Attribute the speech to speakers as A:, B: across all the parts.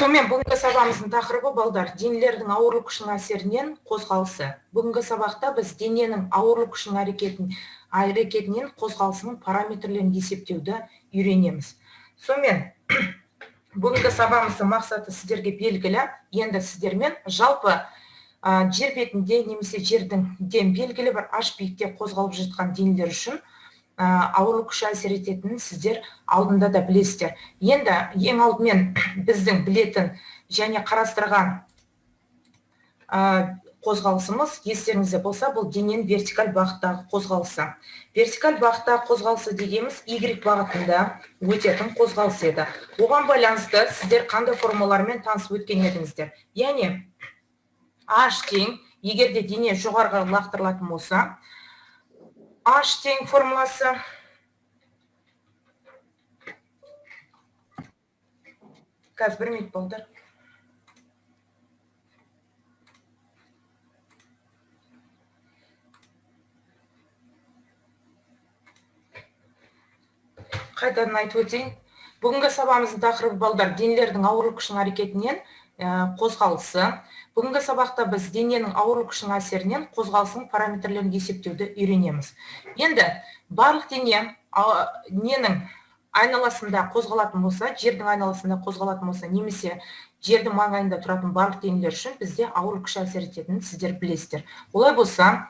A: Сонымен, бүгінгі сабағымыздың тақырыбы, балдар, денелердің ауырлық күшінің әсерінен қозғалысы. Бүгінгі сабақта біз дененің ауырлық күшінің әрекетінен қозғалысының параметрлерін есептеуді үйренеміз. Сонымен, бүгінгі сабағымыздың мақсаты сіздерге белгілі. Енді сіздермен жалпы жер бетінде немесе жердің белгілі бір аш биікте қозғалып жатқан денелер үшін ауырлық күші әсер ететінін сіздер алдында да білесіздер. Енді ең алдымен біздің білетін және қарастырған қозғалысымыз, естеріңізде болса, бұл дененің вертикаль бағыттағы қозғалысы. Вертикаль бағыттағы қозғалысы дегеніміз Y бағытында өтетін қозғалыс еді. Оған байланысты сіздер қандай формулалармен танысып өткен едіңіздер? Яғни H тең, егер де дене жоғарыға лақтырылатын болса, H тең формуласы қазір бір минут, балдар. Қайтадан айтып өтейін. Бүгінгі сабағымыздың тақырыбы, балдар, денелердің ауырлық күшінің әрекетінен қозғалысы. Бүгінгі сабақта біз дененің ауырлық күшінің әсерінен қозғалысының параметрлерін есептеуді үйренеміз. Енді барлық дене ненің айналасында қозғалатын болса, жердің айналасында қозғалатын болса, немесе жердің маңайында тұратын барлық денелер үшін бізде ауырлық күші әсер ететінін сіздер білесіздер. Олай болса,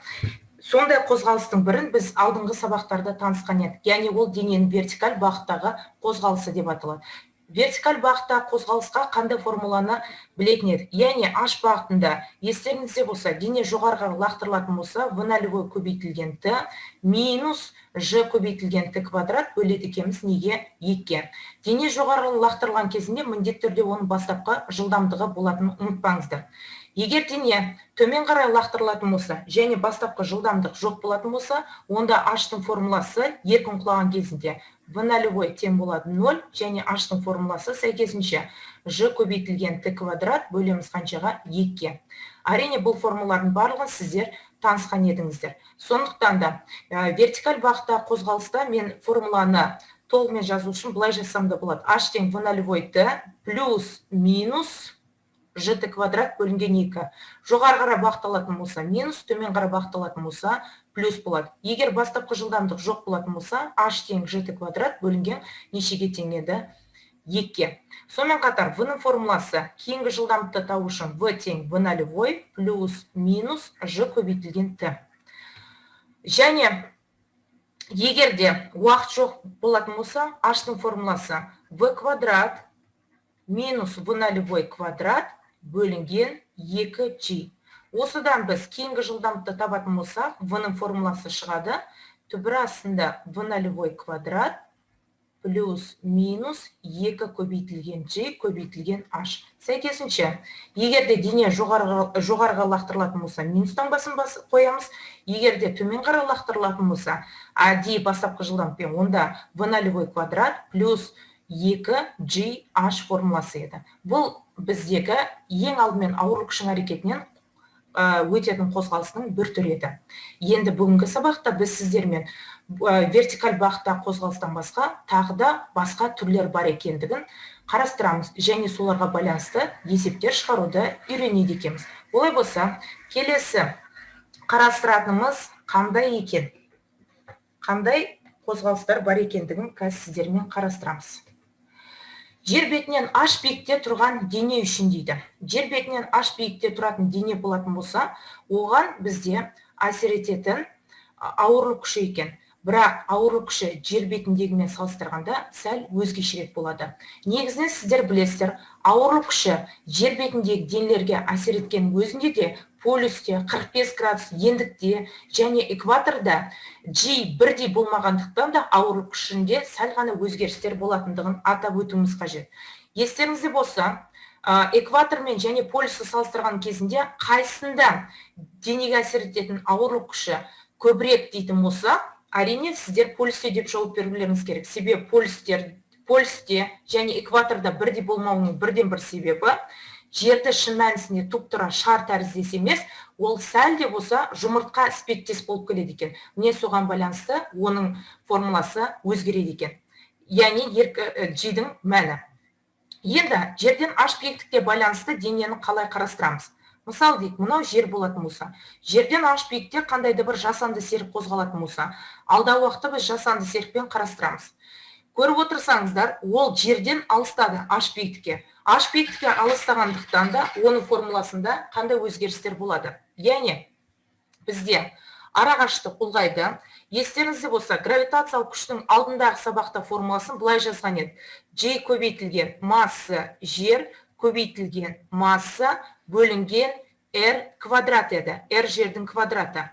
A: сондай қозғалыстың бірін біз алдыңғы сабақтарда танысқан едік. Яғни ол дененің вертикаль бағыттағы қозғалысы деп аталады. Вертикаль бағыттағы қозғалысқа қандай формуланы білетін едік? Яғни H бағытында, естеріңізде болса, дене жоғарыға лақтырылатын болса, V нолевой көбейтілген T минус Ж көбейтілген T квадрат бөледі екенбіз неге? 2-ге. Дене жоғары лақтырылған кезінде міндетті түрде оның бастапқы жылдамдығы болатынын ұмытпаңыздар. Егер дене төмен қарай лақтырылатын болса және бастапқы жылдамдық жоқ болатын болса, онда H-тың формуласы еркін құлаған кезінде V нолевой тең болады 0 және H-тың формуласы сәйкесінше Ж көбейтілген T квадрат бөлеміз қаншаға? 2-ге. Әрине, бұл формулалардың барлығын сіздер танысқан едіңіздер. Сондықтан да вертикаль бағытта қозғалыста мен формуланы толығымен жазу үшін былай жазсам да болады. H тең V нолевой T плюс минус ЖТ квадрат бөлінген 2. Жоғары қарай бағытталатын болса минус, төмен қарай бағытталатын болса плюс болады. Егер бастапқы жылдамдық жоқ болатын болса, H тең ЖТ квадрат бөлінген нешеге тең еді? 2-ге. Сонымен қатар V-ның формуласы кейінгі жылдамдықты табу үшін V тең V нолевой плюс минус Ж көбейтілген Т. Және егер де уақыт жоқ болатын болса, H-тың формуласы V квадрат минус V нолевой квадрат бөлінген 2G. Осыдан біз кейінгі жылдамдықты табатын болсақ, V-ның формуласы шығады. Түбірі астында V нолевой квадрат плюс минус 2 көбейтілген G көбейтілген H. Сәйкесінше, егер де дене жоғарыға лақтырылатын болса, минус таңбасын қоямыз. Егер де төмен қарай лақтырылатын болса, әдейі бастапқы жылдамдықпен, онда V нолевой квадрат плюс 2 G H формуласы еді. Бұл біздегі ең алдымен ауырлық күшінің әрекетінен өтетін қозғалыстың бір түрі еді. Енді бүгінгі сабақта біз сіздермен вертикаль бағытта қозғалыстан басқа тағы да басқа түрлер бар екендігін қарастырамыз және соларға байланысты есептер шығаруды үйренеді екенбіз. Олай болса, келесі қарастыратынымыз қандай екен? Қандай қозғалыстар бар екендігін қазір сіздермен қарастырамыз. Жер бетінен H биікте тұрған дене үшін дейді. Жер бетінен H биікте тұратын дене болатын болса, оған бізде әсер ететін ауырлық күші екен. Бірақ ауырлық күші жер бетіндегімен салыстырғанда сәл өзгешерек болады. Негізінен сіздер білесіздер, ауырлық күші жер бетіндегі денелерге әсер еткен өзінде де полюсте 45 градус ендікте және экваторда G бірдей болмағандықтан да ауырлық күшінде сәл ғана өзгерістер болатындығын атап өтуіміз қажет. Естеріңізде болса, экватормен және полюсті салыстырған кезінде қайсында денеге әсер ететін ауырлық күші көбірек дейтін болса, әрине сіздер полюсте деп жауап берулеріңіз керек. Себебі полюсте және экваторда бірдей болмауының бірден бір себебі жерді шын мәнісінде тұп-тура шар тәріздес емес, ол сәл де болса жұмыртқа іспеттес болып келеді екен. Міне соған байланысты оның формуласы өзгереді екен. Яғни G-дің мәні. Енді жерден h биіктікке байланысты денені қалай қарастырамыз? Мысал дейік, мынау жер болатын болса, жерден h биікте қандай да бір жасанды серік қозғалатын болса, алдағы уақытта біз жасанды серікпен қарастырамыз. Көріп отырсаңыздар, ол жерден алыстады h биіктікке. H биіктікке алыстағандықтан да оның формуласында қандай өзгерістер болады? Яғни бізде арақашықтық ұлғайды. Естеріңізде болса, гравитациялық күштің алдындағы сабақта формуласын былай жазған еді. G көбейтілген масса жер көбейтілген масса бөлінген R квадрат еді. R жердің квадраты.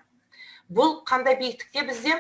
A: Бұл қандай биіктікте бізде?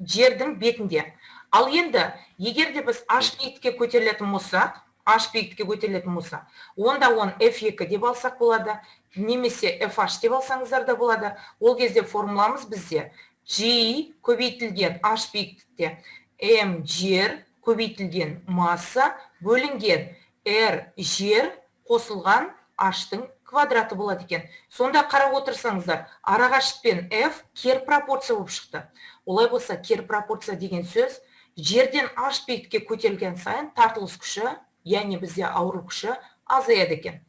A: Жердің бетінде. Ал енді, егер де біз H биіктікке көтерілетін болсақ, H биіктікке көтерілетін болса, онда оны F2 деп алсақ болады, немесе FH деп алсаңыздар да болады. Ол кезде формуламыз бізде G көбейтілген H биіктікте M жер көбейтілген масса бөлінген R жер қосылған H-тың квадраты болады екен. Сонда қарап отырсаңыздар, арақашық пен F кері пропорция болып шықты. Олай болса, кері пропорция деген сөз жерден H биіктікке көтерілген сайын тартылыс күші, яғни бізде ауырлық күші азаяды екен.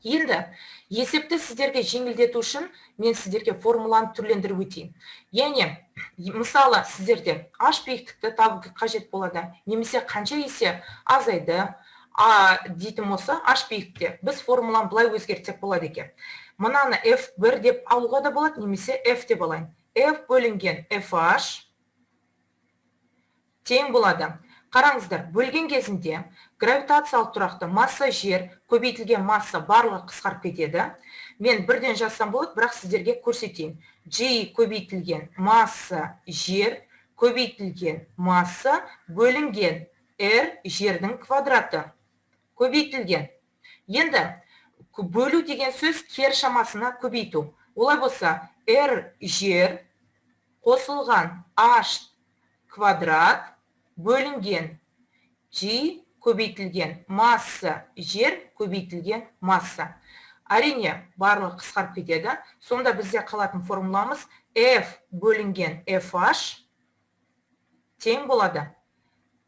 A: Енді есепті сіздерге жеңілдету үшін мен сіздерге формуланы түрлендіріп өтейін. Яғни, мысалы, сіздерде H биіктікті табу қажет болады, немесе қанша есе азайды дейтін болса, H биіктікте біз формуланы былай өзгертсек болады екен. Мынаны F1 деп алуға да болады, немесе F деп алайын. F бөлінген FH тең болады. Қараңыздар, бөлген кезінде гравитациялық тұрақты масса жер көбейтілген масса барлығы қысқарып кетеді. Мен бірден жазсам болады, бірақ сіздерге көрсетейін. G көбейтілген масса жер көбейтілген масса бөлінген R жердің квадраты көбейтілген. Енді бөлу деген сөз кері шамасына көбейту. Олай болса, R жер қосылған H квадрат бөлінген G көбейтілген масса жер көбейтілген масса. Әрине, барлығы қысқарып кетеді. Сонда бізде қалатын формуламыз F бөлінген FH тең болады.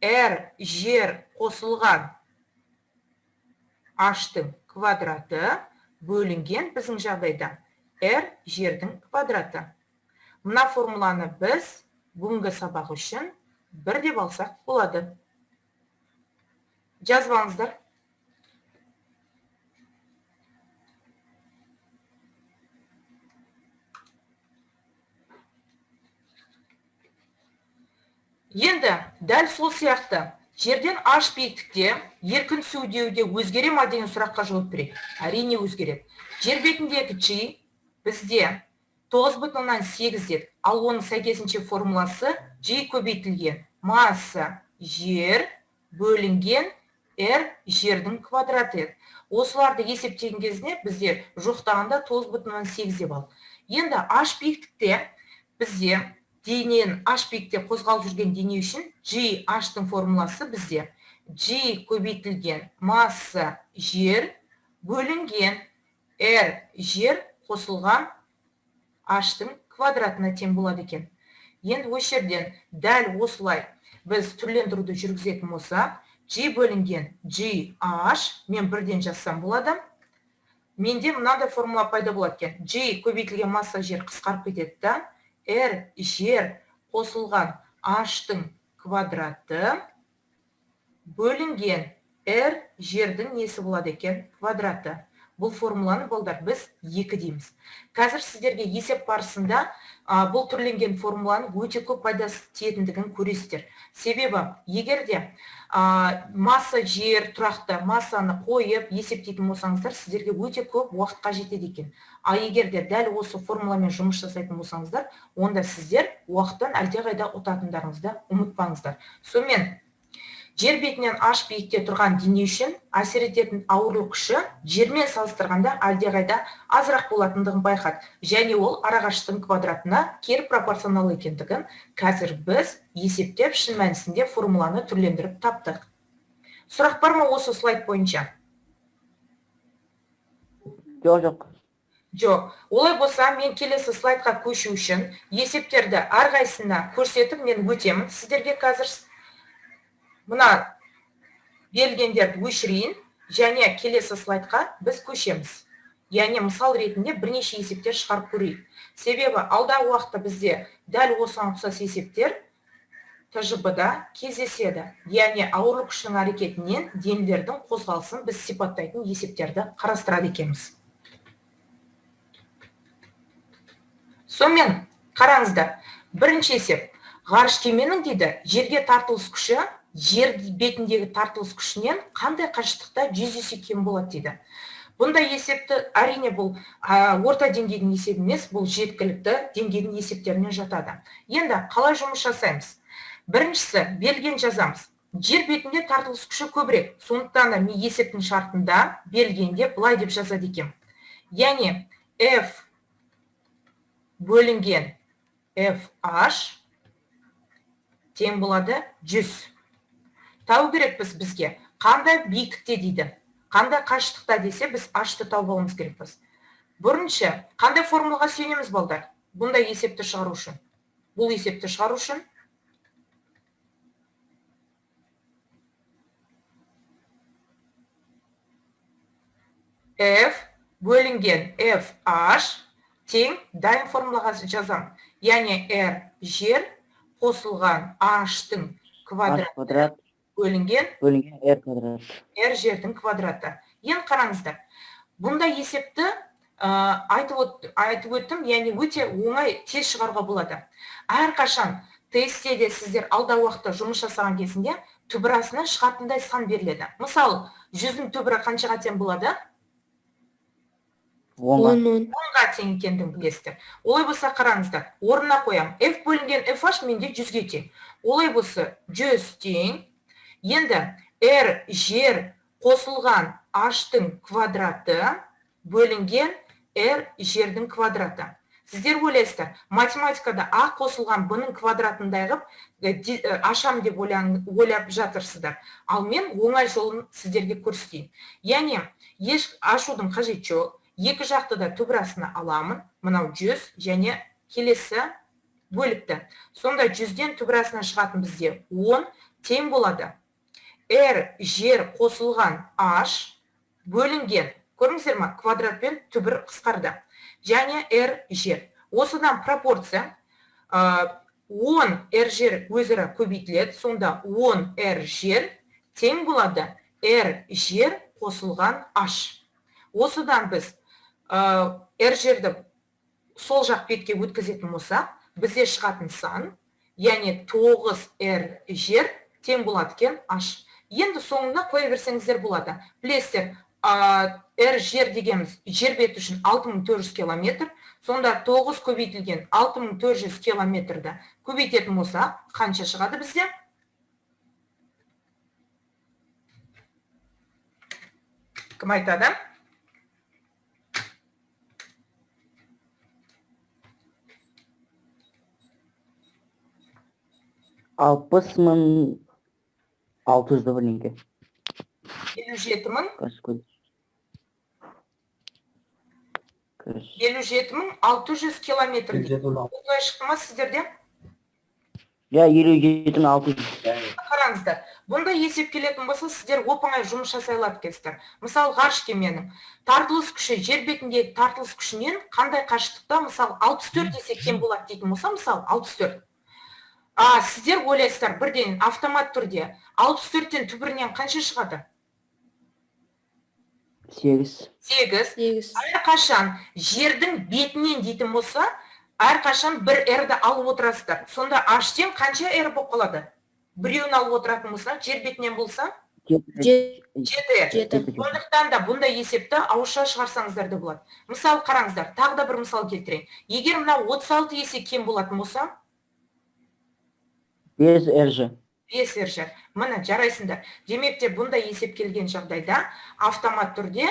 A: R жер қосылған H-тың квадраты бөлінген біздің жағдайда R жердің квадраты. Мына формуланы біз бүгінгі сабақ үшін бір деп алсақ болады. Жазып алыңыздар. Енді дәл сол сияқты жерден H биіктікте еркін түсу деуде өзгере ма деген сұраққа жауап берейік. Әрине өзгереді. Жер бетіндегі G бізде 9,8 дедік. Ал оның сәйкесінше формуласы G көбейтілген масса жер бөлінген R жердің квадраты еді. Осыларды есептеген кезінде бізде жоқтағанда 9,8 деп алдық. Енді H биіктікте бізде дененің H биіктікте қозғалып жүрген дене үшін G H-тың формуласы бізде G көбейтілген масса жер бөлінген R жер қосылған H-тың квадратына тең болады екен. Енді осы жерден дәл осылай біз түрлендіруді жүргізетін болсақ, G бөлінген GH, мен бірден жазсам болады. Менде мынандай формула пайда болады екен. G көбейтілген масса жер қысқарып кетеді да, R жер қосылған H-тың квадраты бөлінген R жердің несі болады екен? Квадраты. Бұл формуланы балдар біз 2 дейміз. Қазір сіздерге есеп барысында бұл түрленген формуланың өте көп пайдасы тиетіндігін көресіздер. Себебі егер де масса жер тұрақты массаны қойып есептейтін болсаңыздар, сіздерге өте көп уақыт қажет етеді екен. Ал егер де дәл осы формуламен жұмыс жасайтын болсаңыздар, онда сіздер уақыттан әлдеқайда ұтатындарыңызды ұмытпаңыздар. Сонымен жер бетінен H биікте тұрған дене үшін әсер ететін ауырлық күші жермен салыстырғанда әлдеқайда азырақ болатындығын байқады. Және ол арақашықтың квадратына кері пропорционал екендігін қазір біз есептеп шын мәнісінде формуланы түрлендіріп таптық. Сұрақ бар ма осы слайд бойынша?
B: Жоқ.
A: Жоқ. Олай болса, мен келесі слайдқа көшу үшін есептерді әрқайсысына көрсетіп мен өтемін. Сіздерге қазір мына Берілгендерді өшірейін және келесі слайдқа біз көшеміз. Яғни мысал ретінде бірнеше есептер шығарып көрейік. Себебі алдағы уақытта бізде дәл осыған ұқсас есептер ТЖБ-да кездеседі. Яғни ауырлық күшінің әрекетінен денелердің қозғалысын біз сипаттайтын есептерді қарастырады екенбіз. Сонымен қараңыздар, бірінші есеп. Ғарыш кеменің дейді жерге тартылыс күші жер бетіндегі тартылыс күшінен қандай қашықтықта 100 есе кем болады дейді. Бұндай есепті әрине бұл орта деңгейдің есебі емес, бұл жеткілікті деңгейдің есептеріне жатады. Енді қалай жұмыс жасаймыз? Біріншісі, берілген жазамыз. Жер бетінде тартылыс күші көбірек. Сондықтан да мен есептің шартында берілгенде былай деп жазады екенмін. Яғни F бөлінген FH тең болады 100. Табу керекпіз бізге. Қандай биіктікте дейді? Қандай қашықтықта десе, біз H-ты тауып алуымыз керекпіз. Бірінші, қандай формулаға сүйенеміз, балдар? Бұндай есепті шығару үшін. Бұл есепті шығару үшін F бөлінген FH тең дайын формулаға жазамын. Яғни R жер қосылған H-тың квадраты бөлінген
B: R квадрат.
A: R жердің квадраты. Енді қараңыздар. Бұндай есепті айтып өттім, яғни өте оңай тез шығаруға болады. Әрқашан тестте де сіздер алдағы уақытта жұмыс жасаған кезінде түбір астынан шығатындай сан беріледі. Мысалы, 100-дің түбірі қаншаға тең болады? 10-ға тең екендігін білесіздер. Олай болса қараңыздар, орнына қоямын. F бөлінген FH менде 100-ге тең. Олай болса 100 тең. Енді R жер қосылған H-тың квадраты бөлінген R жердің квадраты. Сіздер ойлайсыздар, математикада А қосылған Б-ның квадратындай қылып ашам деп ойлап жатырсыздар. Ал мен оңай жолын сіздерге көрсетейін. Яғни еш ашудың қажеті жоқ. Екі жақты да түбір астына аламын. Мынау 100 және келесі бөлікті. Сонда 100-ден түбір астына шығатын бізде 10 тең болады. R жер қосылған H бөлінген, көрдіңіздер ма, квадратпен түбір қысқарды. Және R жер. Осыдан пропорция 10 R жер өзара көбейтіледі. Сонда 10 R жер тең болады R жер қосылған H. Осыдан біз R жерді сол жақ бетке өткізетін болсақ, бізде шығатын сан, яғни 9 R жер тең болады екен H. Енді соңында қоя берсеңіздер болады. Білесіздер, R жер дегеніміз жер беті үшін 6400 километр. Сонда 9 көбейтілген 6400 километрді көбейтетін болсақ, қанша шығады бізде? Кім айтады?
B: Алпыс мың алты жүз бірдеңке.
A: 57 мың. 57 600 километр. Осылай шықты ма сіздерде?
B: Иә, 57 600.
A: Қараңыздар, бұндай есеп келетін болса, сіздер оп-оңай жұмыс жасай алады екенсіздер. Мысалы, ғарыш кеменің тартылыс күші жер бетіндегі тартылыс күшінен қандай қашықтықта, мысалы, 64 есе кем болады дейтін болса, мысалы, 64. Сіздер ойлайсыздар, бірден автомат түрде 64-тен түбірінен қанша шығады?
B: 8.
A: 8.
C: 8.
A: Әрқашан жердің бетінен дейтін болса, әрқашан бір R-ді алып отырасыздар. Сонда H-тен қанша R болып қалады? Біреуін алып отыратын болса, жер бетінен болса,
C: 7.
A: 7 R. Сондықтан да бұндай есепті ауызша шығарсаңыздар да болады. Мысал қараңыздар, тағы да бір мысал келтірейін. Егер мына 36 есе кем болатын болса,
B: 5 R.
A: 5 R. Міне, жарайсыңдар. Демек те бұндай есеп келген жағдайда автомат түрде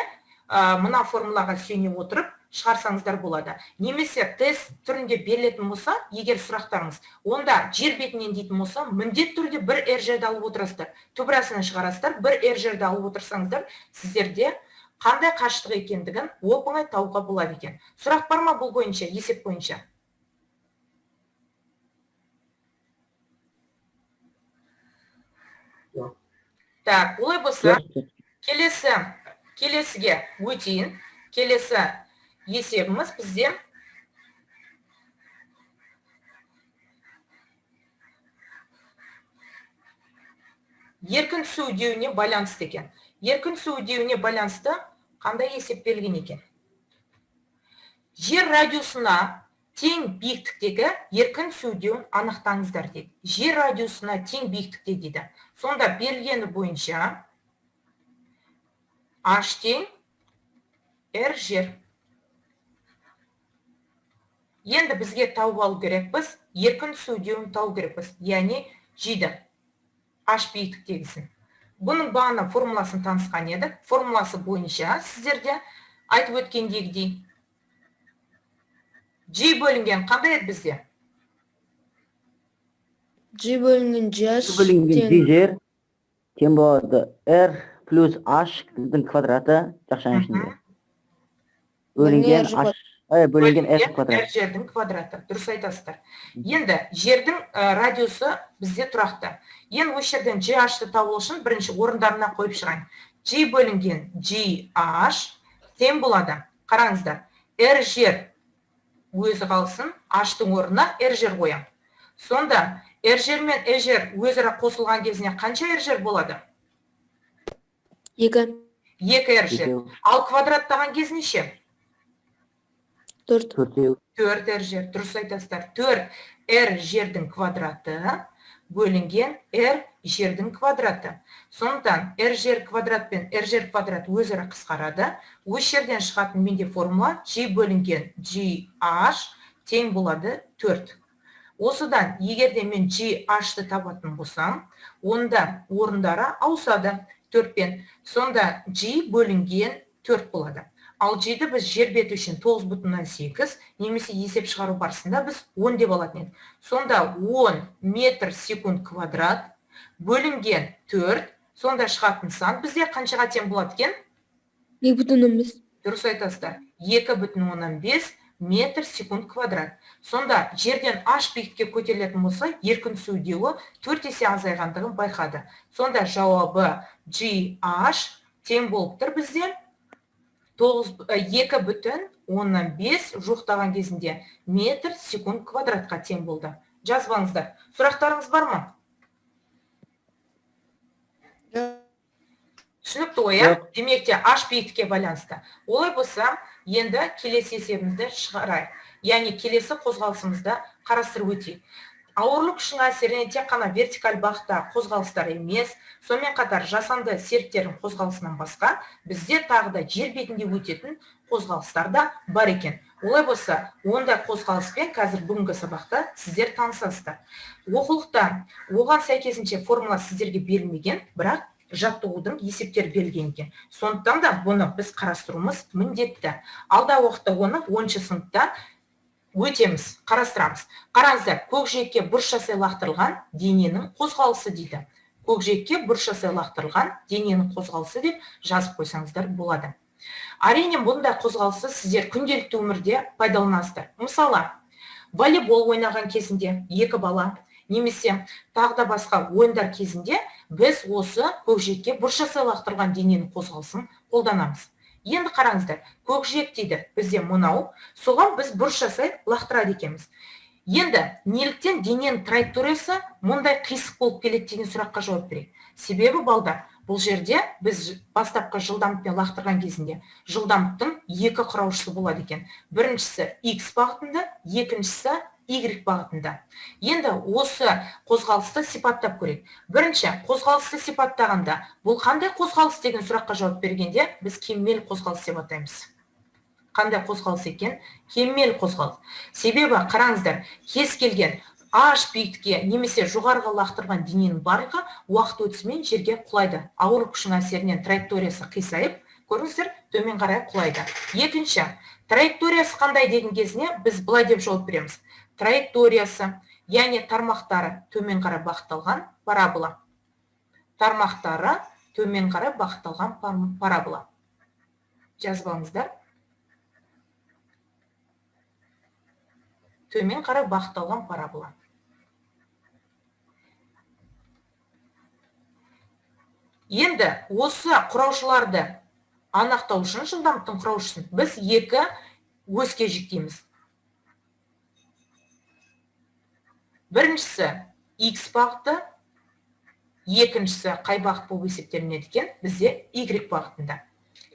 A: мына формулаға сүйене отырып шығарсаңыздар болады. Немесе тест түрінде берілетін болса, егер сұрақтарыңыз, онда жер бетінен дейтін болса, міндетті түрде бір R жерді алып отырасыздар. Түбір астынан шығарасыздар, бір R жерді алып отырсаңыздар, сіздерде қандай қашықтық екендігін оп-оңай табуға болады екен. Сұрақ бар ма бұл бойынша, есеп бойынша?
D: Жоқ.
A: Так, олай болса, келесіге өтейін. Келесі есебіміз бізде еркін түсу үдеуіне байланысты екен. Еркін түсу үдеуіне байланысты қандай есеп берілген екен? Жер радиусына тең биіктіктегі еркін түсу үдеуін анықтаңыздар дейді. Жер радиусына тең биіктікте дейді. Сонда берілгені бойынша H тең R жер. Енді бізге тауып алу керекпіз, еркін түсу үдеуін тауып керекпіз, яғни G-ді, H биіктіктегісін. Бұның бағана формуласын танысқан едік. Формуласы бойынша сіздерде айтып өткендегідей G бөлінген қандай еді бізде?
C: G бөлінген GH
B: G бөлінген G жер тең болады R плюс H-дің квадраты жақшаның ішінде. Бөлінген
C: R
B: H, бөлінген R квадрат.
A: R жердің квадраты. Дұрыс айтасыздар. Енді жердің радиусы бізде тұрақты. Енді осы жерден GH-ты табу үшін бірінші орындарына қойып шығайын. G бөлінген GH тең болады. Қараңыздар, R жер өзі қалсын, H-тың орнына R жер қоямын. Сонда R жер мен R жер өзара қосылған кезіне қанша R жер болады?
C: 2.
A: 2 R жер. Ал квадраттаған кезіне ше?
C: 4.
B: 4.
A: 4 R жер. Дұрыс айтасыздар. 4 R жердің квадраты бөлінген R жердің квадраты. Сондықтан R жер квадрат пен R жер квадрат өзара қысқарады. Осы жерден шығатын менде формула G бөлінген GH тең болады 4. Осыдан егер де мен GH-ты табатын болсам, онда орындары ауысады 4-пен. Сонда G бөлінген 4 болады. Ал G-ді біз жер беті үшін 9,8 немесе есеп шығару барысында біз 10 деп алатын едік. Сонда 10 метр секунд квадрат бөлінген 4, сонда шығатын сан бізде қаншаға тең болады екен?
C: 2,5.
A: Дұрыс айтасыздар. 2,5 метр секунд квадрат. Сонда жерден H биіктікке көтерілетін болса, еркін түсу үдеуі 4 есе азайғандығын байқады. Сонда жауабы GH тең болып тұр бізде 2,5 жуықтаған кезінде метр секунд квадратқа тең болды. Жазып алыңыздар. Сұрақтарыңыз бар ма? Түсінікті ғой, иә? Демек те H биіктікке байланысты. Олай болса, енді келесі есебімізді шығарайық. Яғни келесі қозғалысымызды қарастырып өтейік. Ауырлық күшінің әсерінен тек қана вертикаль бағытта қозғалыстар емес, сонымен қатар жасанды серіктердің қозғалысынан басқа бізде тағы да жер бетінде өтетін қозғалыстар да бар екен. Олай болса, ондай қозғалыспен қазір бүгінгі сабақта сіздер танысасыздар. Оқулықта оған сәйкесінше формула сіздерге берілмеген, бірақ жаттығудың есептері берілген екен. Сондықтан да бұны біз қарастыруымыз міндетті. Алдағы уақытта оны 10 сыныпта өтеміз, қарастырамыз. Қараңыздар, көкжиекке бұрыш жасай лақтырылған дененің қозғалысы дейді. Көкжиекке бұрыш жасай лақтырылған дененің қозғалысы деп жазып қойсаңыздар болады. Әрине, бұндай қозғалысты сіздер күнделікті өмірде пайдаланасыздар. Мысалы, волейбол ойнаған кезінде екі бала немесе тағы да басқа ойындар кезінде біз осы көкжиекке бұрыш жасай лақтырылған дененің қозғалысын қолданамыз. Енді қараңыздар, көкжиек дейді бізде мынау, соған біз бұрыш жасай лақтырады екенбіз. Енді неліктен дененің траекториясы мұндай қисық болып келеді деген сұраққа жауап берейік. Себебі балдар, бұл жерде біз бастапқы жылдамдықпен лақтырған кезінде жылдамдықтың екі құраушысы болады екен. Біріншісі X бағытында, екіншісі Y бағытында. Енді осы қозғалысты сипаттап көрейік. Бірінші, қозғалысты сипаттағанда бұл қандай қозғалыс деген сұраққа жауап бергенде біз кемел қозғалыс деп атаймыз. Қандай қозғалыс екен? Кемел қозғалыс. Себебі қараңыздар, кез келген H биіктікке немесе жоғарыға лақтырған дененің барлығы уақыт өтісімен жерге құлайды. Ауырлық күшінің әсерінен траекториясы қисайып, көріңіздер, төмен қарай құлайды. Екінші, траекториясы қандай деген кезіне біз былай деп жауап береміз. Траекториясы, яғни тармақтары төмен қарай бағытталған парабола. Тармақтары төмен қарай бағытталған парабола. Жазып алыңыздар. Төмен қарай бағытталған парабола. Енді осы құраушыларды анықтау үшін, жылдамдықтың құраушысын біз екі өске жіктейміз. Біріншісі x бағыты, екіншісі қай бағыт болып есептелінеді екен? Бізде y бағытында.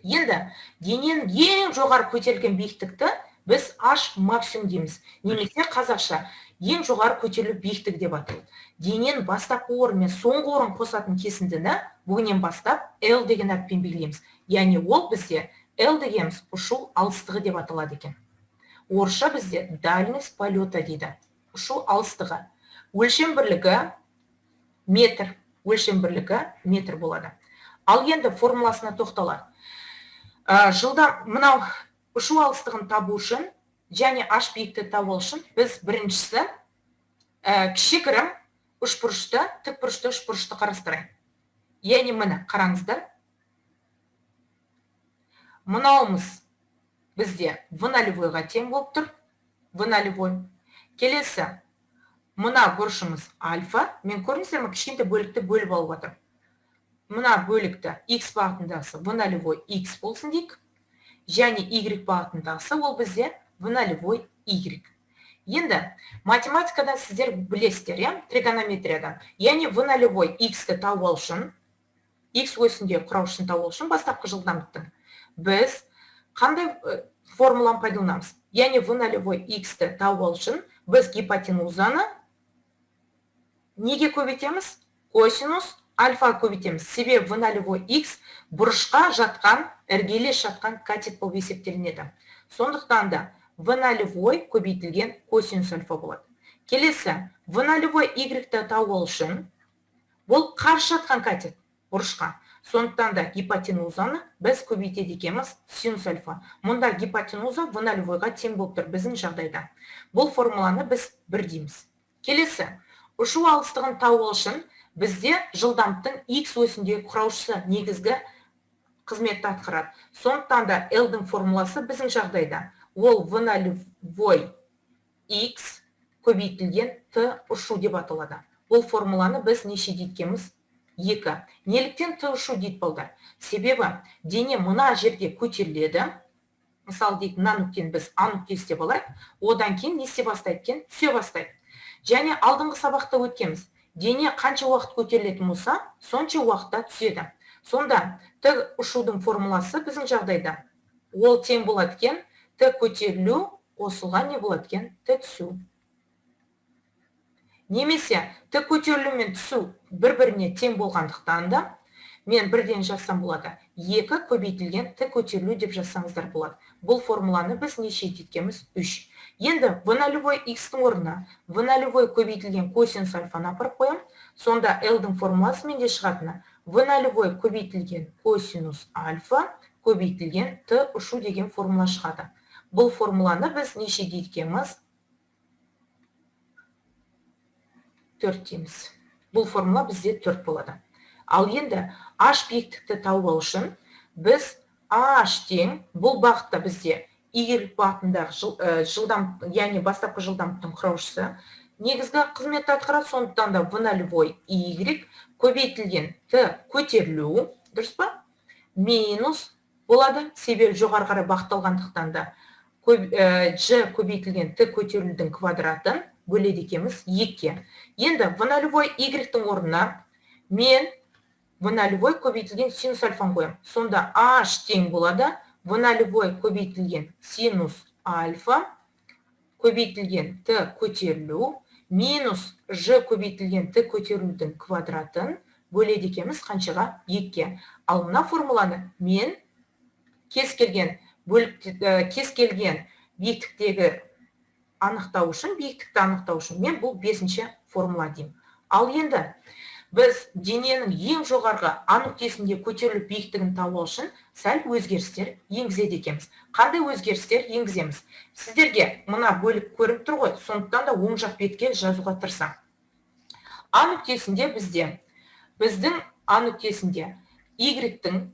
A: Енді дененің ең жоғары көтерілген биіктікті біз h максимум дейміз. Немесе қазақша ең жоғары көтерілу биіктігі деп аталады. Дененің бастапқы орны мен соңғы орын қосатын кесіндіні бүгіннен бастап L деген әріппен белгілейміз. Яғни ол бізде L дегеніміз ұшу алыстығы деп аталады екен. Орысша бізде дальность полета дейді. Ұшу алыстығы. Өлшем бірлігі метр. Өлшем бірлігі метр болады. Ал енді формуласына тоқталайық. Жылда мынау ұшу алыстығын табу үшін және h биіктікті табу үшін біз біріншісі кішігірім үшбұрышты, тікбұрышты үшбұрышты қарастырайық. Яғни міне қараңыздар. Мынауымыз бізде в нолевойға тең болып тұр. В нолевой. Келесі мына бұрышымыз альфа. Мен көрдіңіздер ме, кішкентай бөлікті бөліп алып жатырмын. Мына бөлікті x бағытындағысы в нолевой x болсын дейік. Және y бағытындағысы ол бізде в нолевой y. Енді математикадан сіздер білесіздер, иә, тригонометриядан. Яғни в нолевой x-ті тауып алу үшін, x осінде құраушысын тауып алу үшін бастапқы жылдамдықтың біз қандай формуланы пайдаланамыз? Яғни в нолевой x-ті тауып алу үшін біз гипотенузаны неге көбейтеміз? Косинус альфа көбейтеміз. Себебі в нолевой x бұрышқа жатқан, іргелес жатқан катет болып есептелінеді. Сондықтан да в нолевой көбейтілген косинус альфа болады. Келесі в нолевой y-ті тауып алу үшін бұл қарсы жатқан катет бұрышқа. Сондықтан да гипотенузаны біз көбейтеді екенбіз синус альфа. Мұнда гипотенуза в нолевойға тең болып тұр біздің жағдайда. Бұл формуланы біз бір дейміз. Келесі ұшу алыстығын тауып алу үшін бізде жылдамдықтың x осіндегі құраушысы негізгі қызметті атқарады. Сондықтан да L-дің формуласы біздің жағдайда ол в нолевой x көбейтілген t ұшу деп аталады. Бұл формуланы біз неше дейткенбіз? 2. Неліктен t ұшу дейді балдар? Себебі дене мына жерге көтеріледі. Мысалы дейік, мына нүктені біз А нүктесі деп алайық. Одан кейін не істей бастайды екен? Түсе бастайды. Және алдыңғы сабақта өткенбіз. Дене қанша уақыт көтерілетін болса, сонша уақытта түседі. Сонда т ұшудың формуласы біздің жағдайда ол тең болады екен, т көтерілу қосылған не болады екен? Т түсу. Немесе т көтерілу мен түсу бір-біріне тең болғандықтан да мен бірден жазсам болады. 2 көбейтілген т көтерілу деп жазсаңыздар болады. Бұл формуланы біз неше дейткенбіз? 3. Енді в нолевой x-тің орнына в нолевой көбейтілген косинус альфаны апарып қоямын. Сонда L-дің формуласы менде шығатыны в нолевой көбейтілген косинус альфа көбейтілген т ұшу деген формула шығады. Бұл формуланы біз неше дейткенбіз? 4 дейміз. Бұл формула бізде 4 болады. Ал енді h биіктікті тауып алу үшін біз h тең, бұл бағытта бізде y бағытындағы жылдам, яғни бастапқы жылдамдықтың құраушысы негізгі қызметті атқарады. Сондықтан да в нолевой y көбейтілген т көтерілу, дұрыс па? Минус болады, себебі жоғары қарай бағытталғандықтан да g көбейтілген т көтерілудің квадратын бөледі екенбіз 2-ге. Енді в нолевой y-тің орнына мен в нолевой көбейтілген синус альфаны қоямын. Сонда h тең болады в нолевой көбейтілген синус альфа көбейтілген т көтерілу минус ж көбейтілген т көтерілудің квадратын бөледі екенбіз қаншаға? 2-ге. Ал мына формуланы мен кез келген бөлік, кез келген биіктіктегі анықтау үшін, биіктікті анықтау үшін мен бұл 5-ші формула деймін. Ал енді біз дененің ең жоғарғы А нүктесінде көтерілу биіктігін табу үшін сәл өзгерістер енгізеді екенбіз. Қандай өзгерістер енгіземіз? Сіздерге мына бөлік көрініп тұр ғой, сондықтан да оң жақ бетке жазуға тырысамын. А нүктесінде бізде, біздің А нүктесінде Y-тің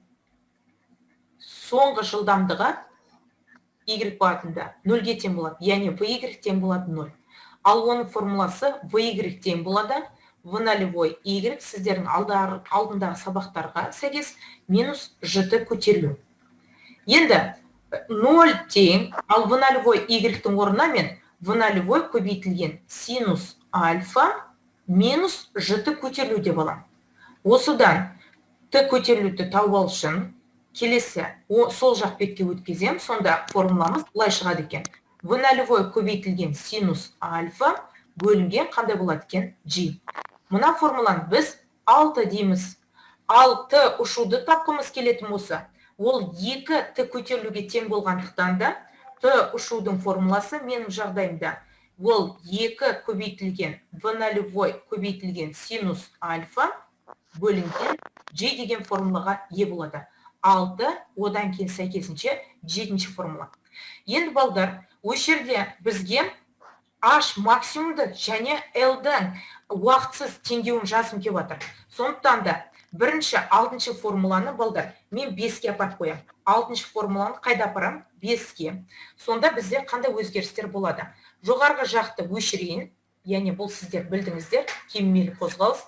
A: соңғы жылдамдығы Y бағытында 0-ге тең болады, яғни VY тең болады 0. Ал оның формуласы VY тең болады В нолевой y сіздердің алдындағы сабақтарға сәйкес минус жт көтерілу. Енді 0 тең, ал в нолевой y-тің орнына мен в нолевой көбейтілген синус альфа минус жт көтерілу деп аламын. Осыдан т көтерілуді тауып алу үшін келесі сол жақ бетке өткіземін, сонда формуламыз былай шығады екен. В нолевой көбейтілген синус альфа бөлінген қандай болады екен? G. Мына формуланы біз 6 дейміз. Ал т ұшуды тапқымыз келетін болса, ол 2 т көтерілуге тең болғандықтан да т ұшудың формуласы менің жағдайымда ол 2 көбейтілген в нолевой көбейтілген синус альфа бөлінген g деген формулаға ие болады. 6, одан кейін сәйкесінше 7-ші формула. Енді, балдар, осы жерде бізге h максимумды және L-дің уақытсыз теңдеуін жазғым келіп жатыр. Сондықтан да бірінші алтыншы формуланы, балдар, мен 5-ке апарып қоямын. Алтыншы формуланы қайда апарамын? 5-ке. Сонда бізде қандай өзгерістер болады? Жоғарғы жақты өшірейін, яғни бұл сіздер білдіңіздер, кемімелі қозғалыс,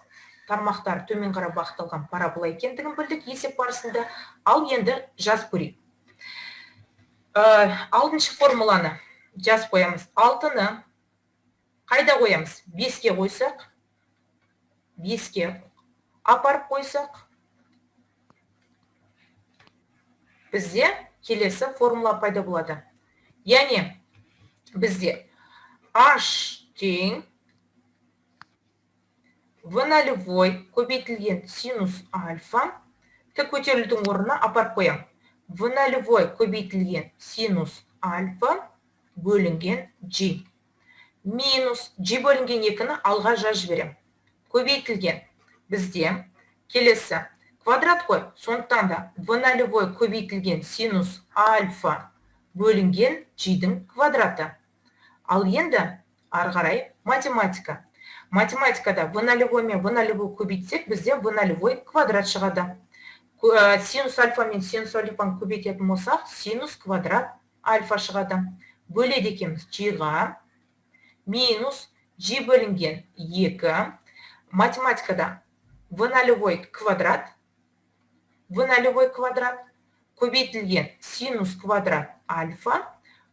A: тармақтары төмен қарай бағытталған парабола екендігін білдік есеп барысында. Ал енді жазып көрейік. Алтыншы формуланы жазып қоямыз. Алтыны қайда қоямыз? 5-ке қойсақ, 5-ке апарып қойсақ, бізде келесі формула пайда болады. Яғни бізде h тең в нолевой көбейтілген синус альфа, т көтерілудің орнына апарып қоямын. В нолевой көбейтілген синус альфа бөлінген g минус g бөлінген 2-ні алға жазып жіберемін. Көбейтілген бізде келесі квадрат қой, сондықтан да в нолевой көбейтілген синус альфа бөлінген g-дің квадраты. Ал енді ары қарай математика. Математикада в нолевой мен в нолевой көбейтсек, бізде в нолевой квадрат шығады. Синус альфа мен синус альфаны көбейтетін болсақ, синус квадрат альфа шығады. Бөледі екенбіз g-ға минус g бөлінген 2. Математикада в нолевой квадрат, в нолевой квадрат көбейтілген синус квадрат альфа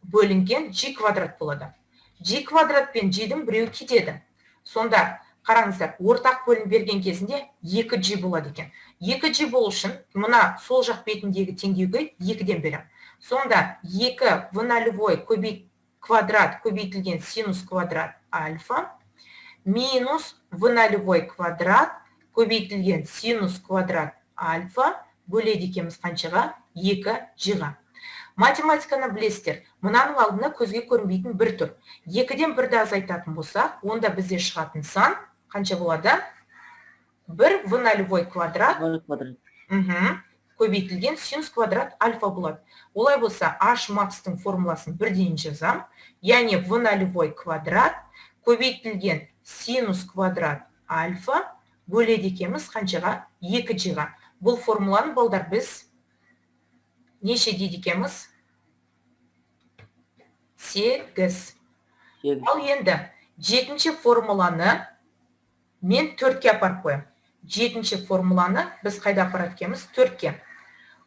A: бөлінген g квадрат болады. G квадрат пен g-дің біреуі кетеді. Сонда қараңыздар, ортақ бөлім берген кезінде 2g болады екен. 2g болу үшін мына сол жақ бетіндегі теңдеуге 2-ден беремін. Сонда 2 в нолевой квадрат көбейтілген синус квадрат альфа минус в нолевой квадрат көбейтілген синус квадрат альфа бөледі екенбіз қаншаға? 2g-ға. Математиканы білесіздер, мынаның алдына көзге көрінбейтін бір тұр. 2-ден 1-ді азайтатын болсақ, онда бізде шығатын сан қанша болады? 1 в нолевой квадрат
B: Ноль квадрат.
A: Көбейтілген синус квадрат альфа болады. Олай болса, h макстың формуласын бірден жазам. Яғни в нолевой квадрат көбейтілген синус квадрат альфа бөледі екенбіз қаншаға? 2g-ға. Бұл формуланы, балдар, біз неше дейді екенбіз? 8.
B: 8.
A: Ал енді жетінші формуланы мен 4-ке апарып қоямын. Жетінші формуланы біз қайда апарады екенбіз? 4-ке.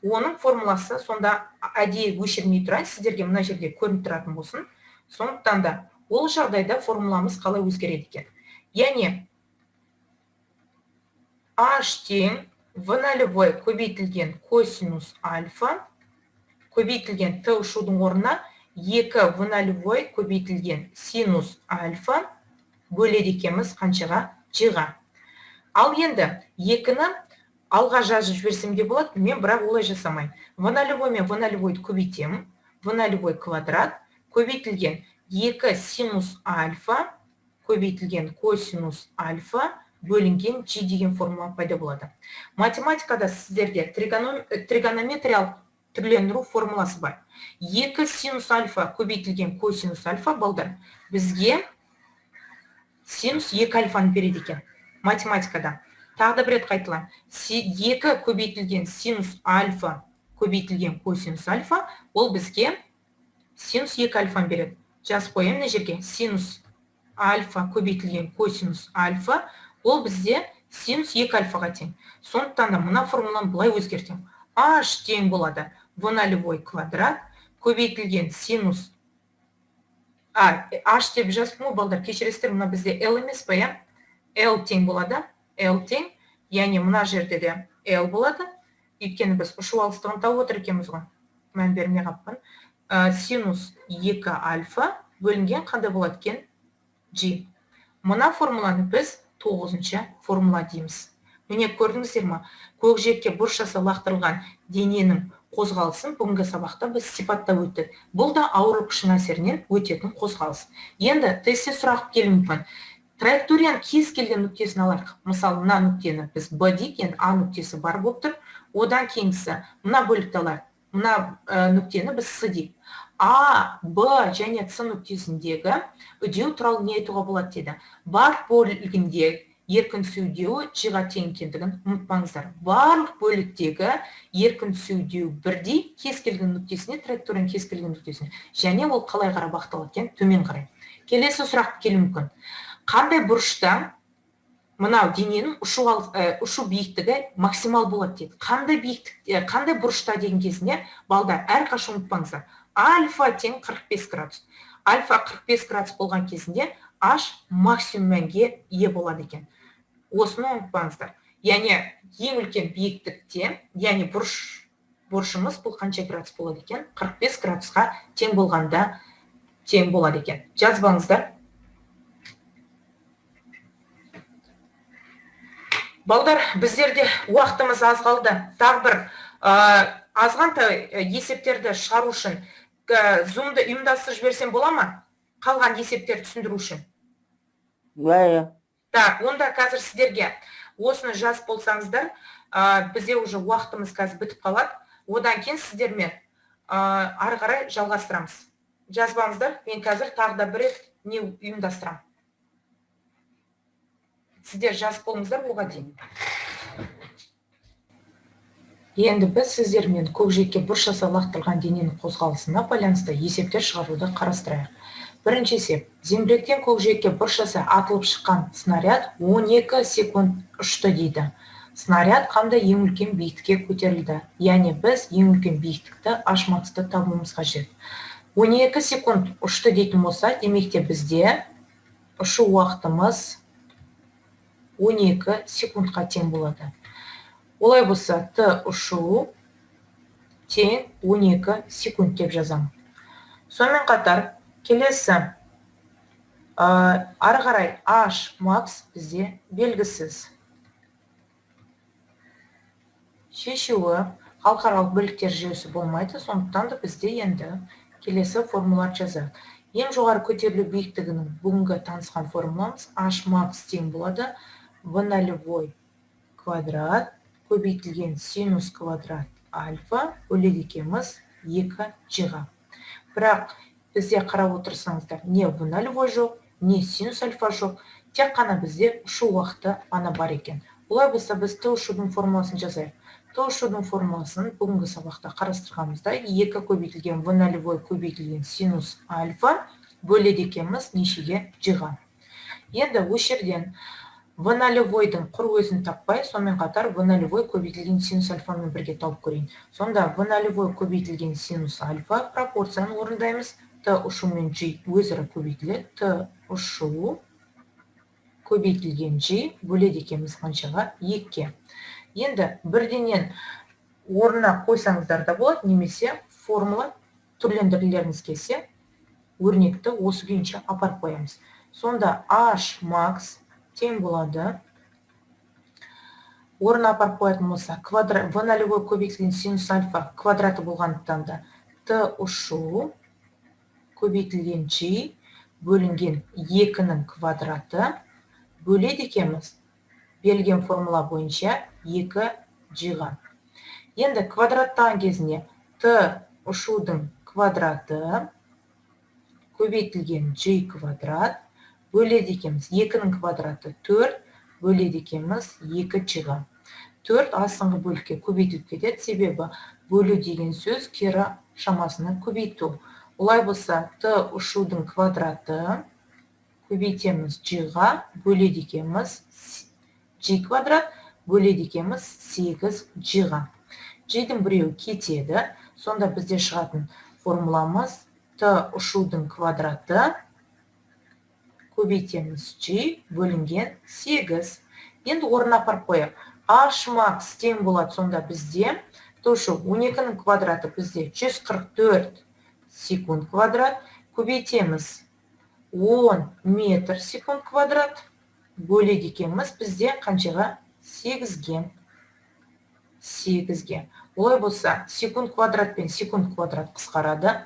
A: Оның формуласы сонда әдейі өшірмей тұрайын, сіздерге мына жерде көрініп тұратын болсын. Сондықтан да ол жағдайда формуламыз қалай өзгереді екен? Яғни h тең в нолевой көбейтілген косинус альфа көбейтілген т ұшудың орнына 2 в нолевой көбейтілген синус альфа бөледі екенбіз қаншаға? G-ға. Ал енді 2-ні алға жазып жіберсем де болады, мен бірақ олай жасамаймын. В нолевой мен в нолевойды көбейтемін. В нолевой квадрат көбейтілген 2 синус альфа көбейтілген косинус альфа бөлінген g деген формула пайда болады. Математикада сіздерде тригонометриялық түрлендіру формуласы бар. 2 синус альфа көбейтілген косинус альфа, балдар, бізге синус 2 альфаны береді екен математикада. Тағы да бір рет қайталаймын. 2 көбейтілген синус альфа көбейтілген косинус альфа ол бізге синус 2 альфаны береді. Жазып қоямын мына жерге: синус альфа көбейтілген косинус альфа Ол бізде синус 2 альфаға тең. Сондықтан да мына формуланы былай өзгертемін. H тең болады в нолевой квадрат көбейтілген синус H деп жазыппын ғой, балдар, кешіресіздер, мына бізде L емес па, иә? L тең болады, L тең, яғни мына жерде де L болады. Өйткені біз ұшу алыстығын тауып отыр екенбіз ғой. Мән бермей қаппын. Синус 2 альфа бөлінген қандай болады екен? G. Мына формуланы біз 9-шы формула дейміз. Міне, көрдіңіздер ма? Көкжиекке бұрыш жаса лақтырылған дененің қозғалысын бүгінгі сабақта біз сипаттап өттік. Бұл да ауырлық күшінің әсерінен өтетін қозғалыс. Енді тестте сұрақ келуі мүмкін. Траекторияның кез келген нүктесін алайық. Мысалы, мына нүктені біз Б дейік, енді А нүктесі бар болып тұр. Одан кейінгісі мына бөлікті алайық. Мына нүктені біз С дейік. А, Б және С нүктесіндегі үдеу туралы не айтуға болады деді. Барлық бөлігінде еркін түсу үдеуі G-ға тең екендігін ұмытпаңыздар. Барлық бөліктегі еркін түсу үдеуі бірдей кез келген нүктесіне, траекторияның кез келген нүктесіне. Және ол қалай қарай бағытталады екен? Төмен қарай. Келесі сұрақ келуі мүмкін. Қандай бұрышта мынау дененің ұшу биіктігі максимал болады дейді. Қандай биіктік, қандай бұрышта деген кезінде, балдар, әрқашан ұмытпаңыздар. Альфа тең 45 градус. Альфа 45 градус болған кезінде H максимум мәнге ие болады екен. Осыны ұмытпаңыздар. Яғни ең үлкен биіктікте, яғни бұрышымыз бұл қанша градус болады екен? 45 градусқа тең болғанда тең болады екен. Жазбаңыздар. Балдар, біздерде уақытымыз аз қалды. Тағы бір азғантай есептерді шығару үшін Zoom-ды ұйымдастырып жіберсем бола ма? Қалған есептерді түсіндіру үшін.
B: Иә.
A: Так, онда қазір сіздерге осыны жазып болсаңыздар, бізде уже уақытымыз қазір бітіп қалады. Одан кейін сіздермен ары қарай жалғастырамыз. Жазбаңыздар, мен қазір тағы да бір рет не ұйымдастырамын. Сіздер жазып болыңыздар оға дейін. Енді біз сіздермен көкжиекке бұрыш жаса лақтырылған дененің қозғалысына байланысты есептер шығаруды қарастырайық. Бірінші есеп. Зеңбіректен көкжиекке бұрыш жаса атылып шыққан снаряд 12 секунд ұшты дейді. Снаряд қандай ең үлкен биіктікке көтерілді? Яғни біз ең үлкен биіктікті H максты табуымыз қажет. 12 секунд ұшты дейтін болса, демек те бізде ұшу уақытымыз 12 секундқа тең болады. Олай болса, Т ұшу тең 12 секунд деп жазамын. Сонымен қатар, келесі ары қарай H макс бізде белгісіз. Шешуі халықаралық бөліктер жүйесі болмайды, сондықтан да бізде енді келесі формулалар жазайық. Ең жоғары көтерілу биіктігінің бүгінгі танысқан формуламыз H макс тең болады в нолевой квадрат көбейтілген синус квадрат альфа бөледі екенбіз 2 g-ға. Бірақ бізде қарап отырсаңыздар, не в нолевой жоқ, не синус альфа жоқ, тек қана бізде ұшу уақыты ғана бар екен. Олай болса, біз Т ұшудың формуласын жазайық. Т ұшудың формуласын бүгінгі сабақта қарастырғанымызда 2 көбейтілген в нолевой көбейтілген синус альфа бөледі екенбіз нешеге? G-ға. Енді осы жерден в нолевойдың құр өзін таппай, сонымен қатар в нолевой көбейтілген синус альфамен бірге тауып көрейін. Сонда в нолевой көбейтілген синус альфа пропорцияны орындаймыз. Т ұшу мен G өзара көбейтіледі. Т ұшу көбейтілген G бөледі екенбіз қаншаға? 2-ге. Енді бірденен орнына қойсаңыздар да болады, немесе формула түрлендіргілеріңіз келсе, өрнекті осы күйінше апарып қоямыз. Сонда H макс тең болады. Орнына апарып қоятын болса, в нолевой көбейтілген синус альфа квадраты болғандықтан да Т ұшу көбейтілген G бөлінген 2-нің квадраты бөледі екенбіз берілген формула бойынша 2 G-ға. Енді квадраттаған кезінде Т ұшудың квадраты көбейтілген G квадрат бөледі екенбіз 2-нің квадраты 4 бөледі екенбіз 2 G-ға. 4 астыңғы бөлікке көбейтіліп кетеді, себебі бөлу деген сөз кері шамасына көбейту. Олай болса, Т ұшудың квадраты көбейтеміз G-ға, бөледі екенбіз G квадрат бөледі екенбіз 8 G-ға. G-дің біреуі кетеді. Сонда бізде шығатын формуламыз Т ұшудың квадраты көбейтеміз G бөлінген 8. Енді орнына апарып қояйық. H макс тең болады сонда бізде Т ұшу 12-нің квадраты бізде 144 секунд квадрат көбейтеміз 10 метр секунд квадрат бөледі екенбіз бізде қаншаға? 8-ге. 8-ге. Олай болса, секунд квадрат пен секунд квадрат қысқарады.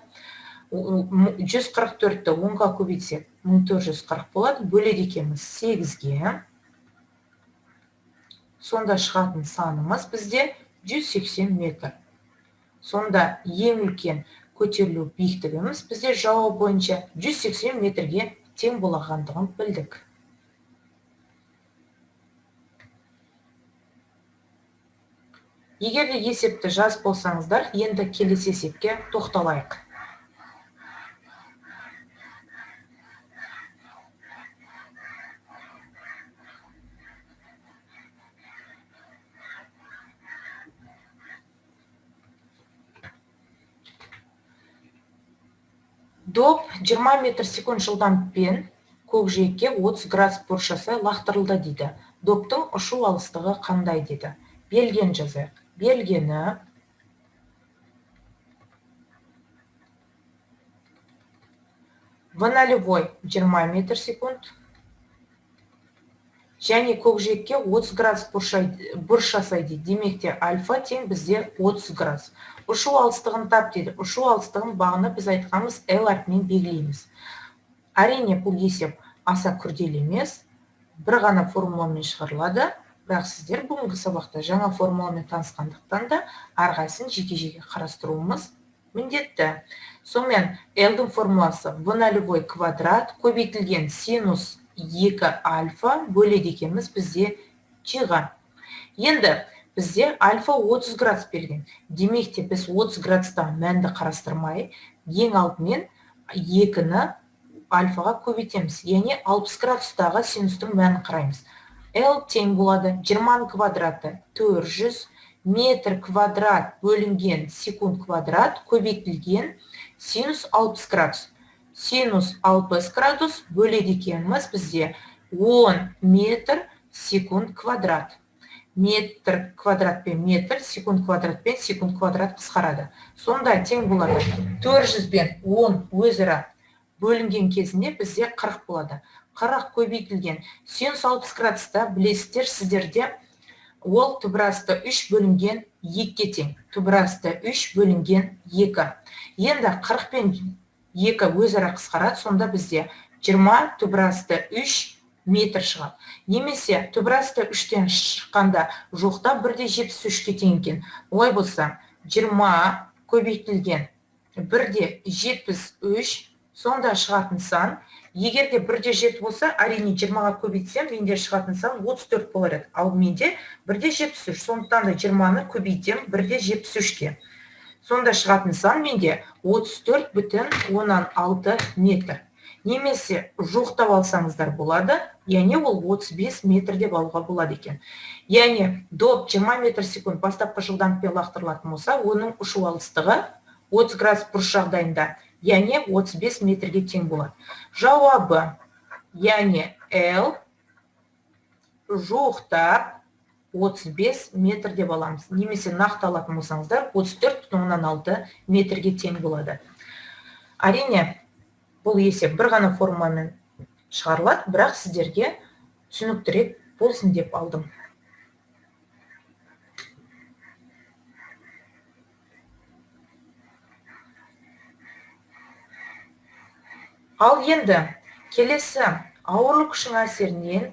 A: 144-ті 10-ға көбейтсек, 1440 болады. Бөледі екенбіз 8-ге. Сонда шығатын санымыз бізде 180 метр. Сонда ең үлкен көтерілу биіктігіміз бізде жауап бойынша 180 метрге тең болағандығын білдік. Егер де есепті жазып болсаңыздар, енді келесі есепке тоқталайық. Доп 20 метр секунд жылдамдықпен көкжиекке 30 градус бұрыш жасай лақтырылды дейді. Доптың ұшу алыстығы қандай дейді. Берілгенін жазайық. Берілгені В нолевой 20 метр секунд және көкжиекке 30 градус бұрыш жасай дейді. Демек те альфа тең бізде 30 градус. Ұшу алыстығын тап дейді. Ұшу алыстығын бағаны біз айтқанбыз L әрпімен белгілейміз. Әрине бұл есеп аса күрделі емес, бір ғана формуламен шығарылады, бірақ сіздер бүгінгі сабақта жаңа формуламен танысқандықтан да әрқайсысын жеке-жеке қарастыруымыз міндетті. Сонымен L-дің формуласы В нолевой квадрат көбейтілген синус 2 альфа бөледі екенбіз бізде G-ға. Енді бізде альфа 30 градус берген. Демек те біз 30 градустағы мәнді қарастырмай, ең алдымен 2-ні альфаға көбейтеміз. Яғни 60 градустағы синустың мәнін қараймыз. L тең болады 20 квадраты 400 метр квадрат бөлінген секунд квадрат көбейтілген синус 60 градус. Синус 60 градус бөледі екенбіз бізде 10 метр секунд квадрат. Метр квадрат пен метр, секунд квадрат пен секунд квадрат қысқарады. Сонда тең болады 400 пен 10 өзара бөлінген кезінде бізде 40 болады. 40 көбейтілген синус 60 градуста білесіздер, сіздерде ол түбір асты 3 бөлінген 2-ге тең. Түбір асты 3 бөлінген 2. Енді 40 пен 2 өзара қысқарады, сонда бізде 20 түбір асты 3 метр шығады. Немесе түбір асты 3-тен шыққанда жоқта 1,73-ке тең екен. Олай болса, 20 көбейтілген 1,73, сонда шығатын сан, егер де 1,7 болса, әрине 20-ға көбейтсем, менде шығатын сан 34 болар еді. Ал менде 1,73, сондықтан да 20-ны көбейтем 1,73-ке. Сонда шығатын сан менде 34,6 метр. Немесе жоқтап алсаңыздар болады, яғни ол 35 метр деп алуға болады екен. Яғни доп 20 метр секунд бастапқы жылдамдықпен лақтырылатын болса, оның ұшу алыстығы 30 градус бұрыш жағдайында, яғни 35 метрге тең болады. Жауабы, яғни L жоқтап 35 метр деп аламыз. Немесе нақты алатын болсаңыздар, 34,6 метрге тең болады. Әрине, бұл есеп бір ғана формамен шығарылады, бірақ сіздерге түсініктірек болсын деп алдым. Ал енді келесі ауырлық күшінің әсерінен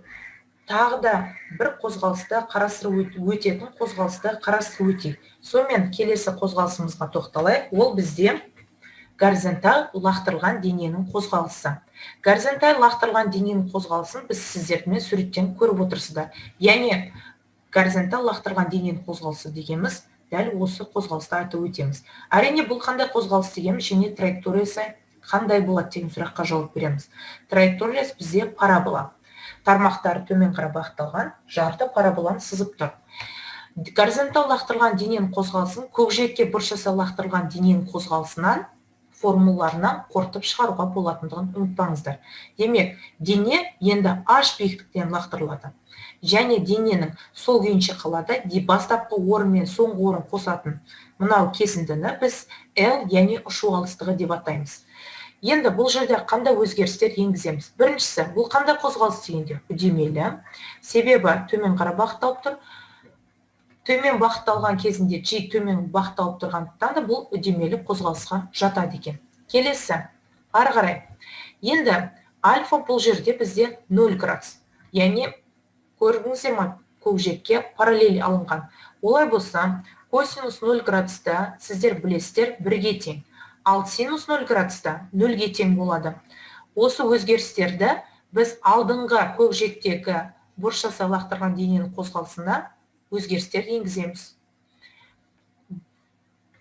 A: тағы да бір қозғалысты қарастырып өтетін қозғалысты қарастырып өтейік. Сонымен келесі қозғалысымызға тоқталайық. Ол бізде горизонталь лақтырылған дененің қозғалысы. Горизонталь лақтырылған дененің қозғалысын біз сіздермен суреттен көріп отырсыздар. Яғни горизонталь лақтырылған дененің қозғалысы дегеніміз дәл осы қозғалысты айтып өтеміз. Әрине бұл қандай қозғалыс дегеніміз және траекториясы қандай болады деген сұраққа жауап береміз. Траекториясы бізде парабола. Тармақтары төмен қарай бағытталған жарты параболаны сызып тұр. Горизонтал лақтырылған дененің қозғалысын көкжиекке бұрыш жасай лақтырылған дененің қозғалысынан формулаларынан қорытып шығаруға болатындығын ұмытпаңыздар. Демек, дене енді H биіктіктен лақтырылады. Және дененің сол күйінше қалады, бастапқы орын мен соңғы орын қосатын мынау кесіндіні біз L, яғни ұшу алыстығы деп атаймыз. Енді бұл жерде қандай өзгерістер енгіземіз? Біріншісі, бұл қандай қозғалыс дегенде үдемелі. Себебі төмен қарай бағытталып тұр. Төмен бағытталған кезінде G төмен бағытталып тұрғандықтан да бұл үдемелі қозғалысқа жатады екен. Келесі, ары қарай. Енді альфа бұл жерде бізде 0 градус. Яғни көрдіңіздер ме, көкжиекке параллель алынған. Олай болса, косинус 0 градуста сіздер білесіздер 1-ге тең. Ал синус 0 градуста 0-ге тең болады. Осы өзгерістерді біз алдыңғы көкжиектегі бұрыш жасай лақтырған дененің қозғалысына өзгерістер енгіземіз.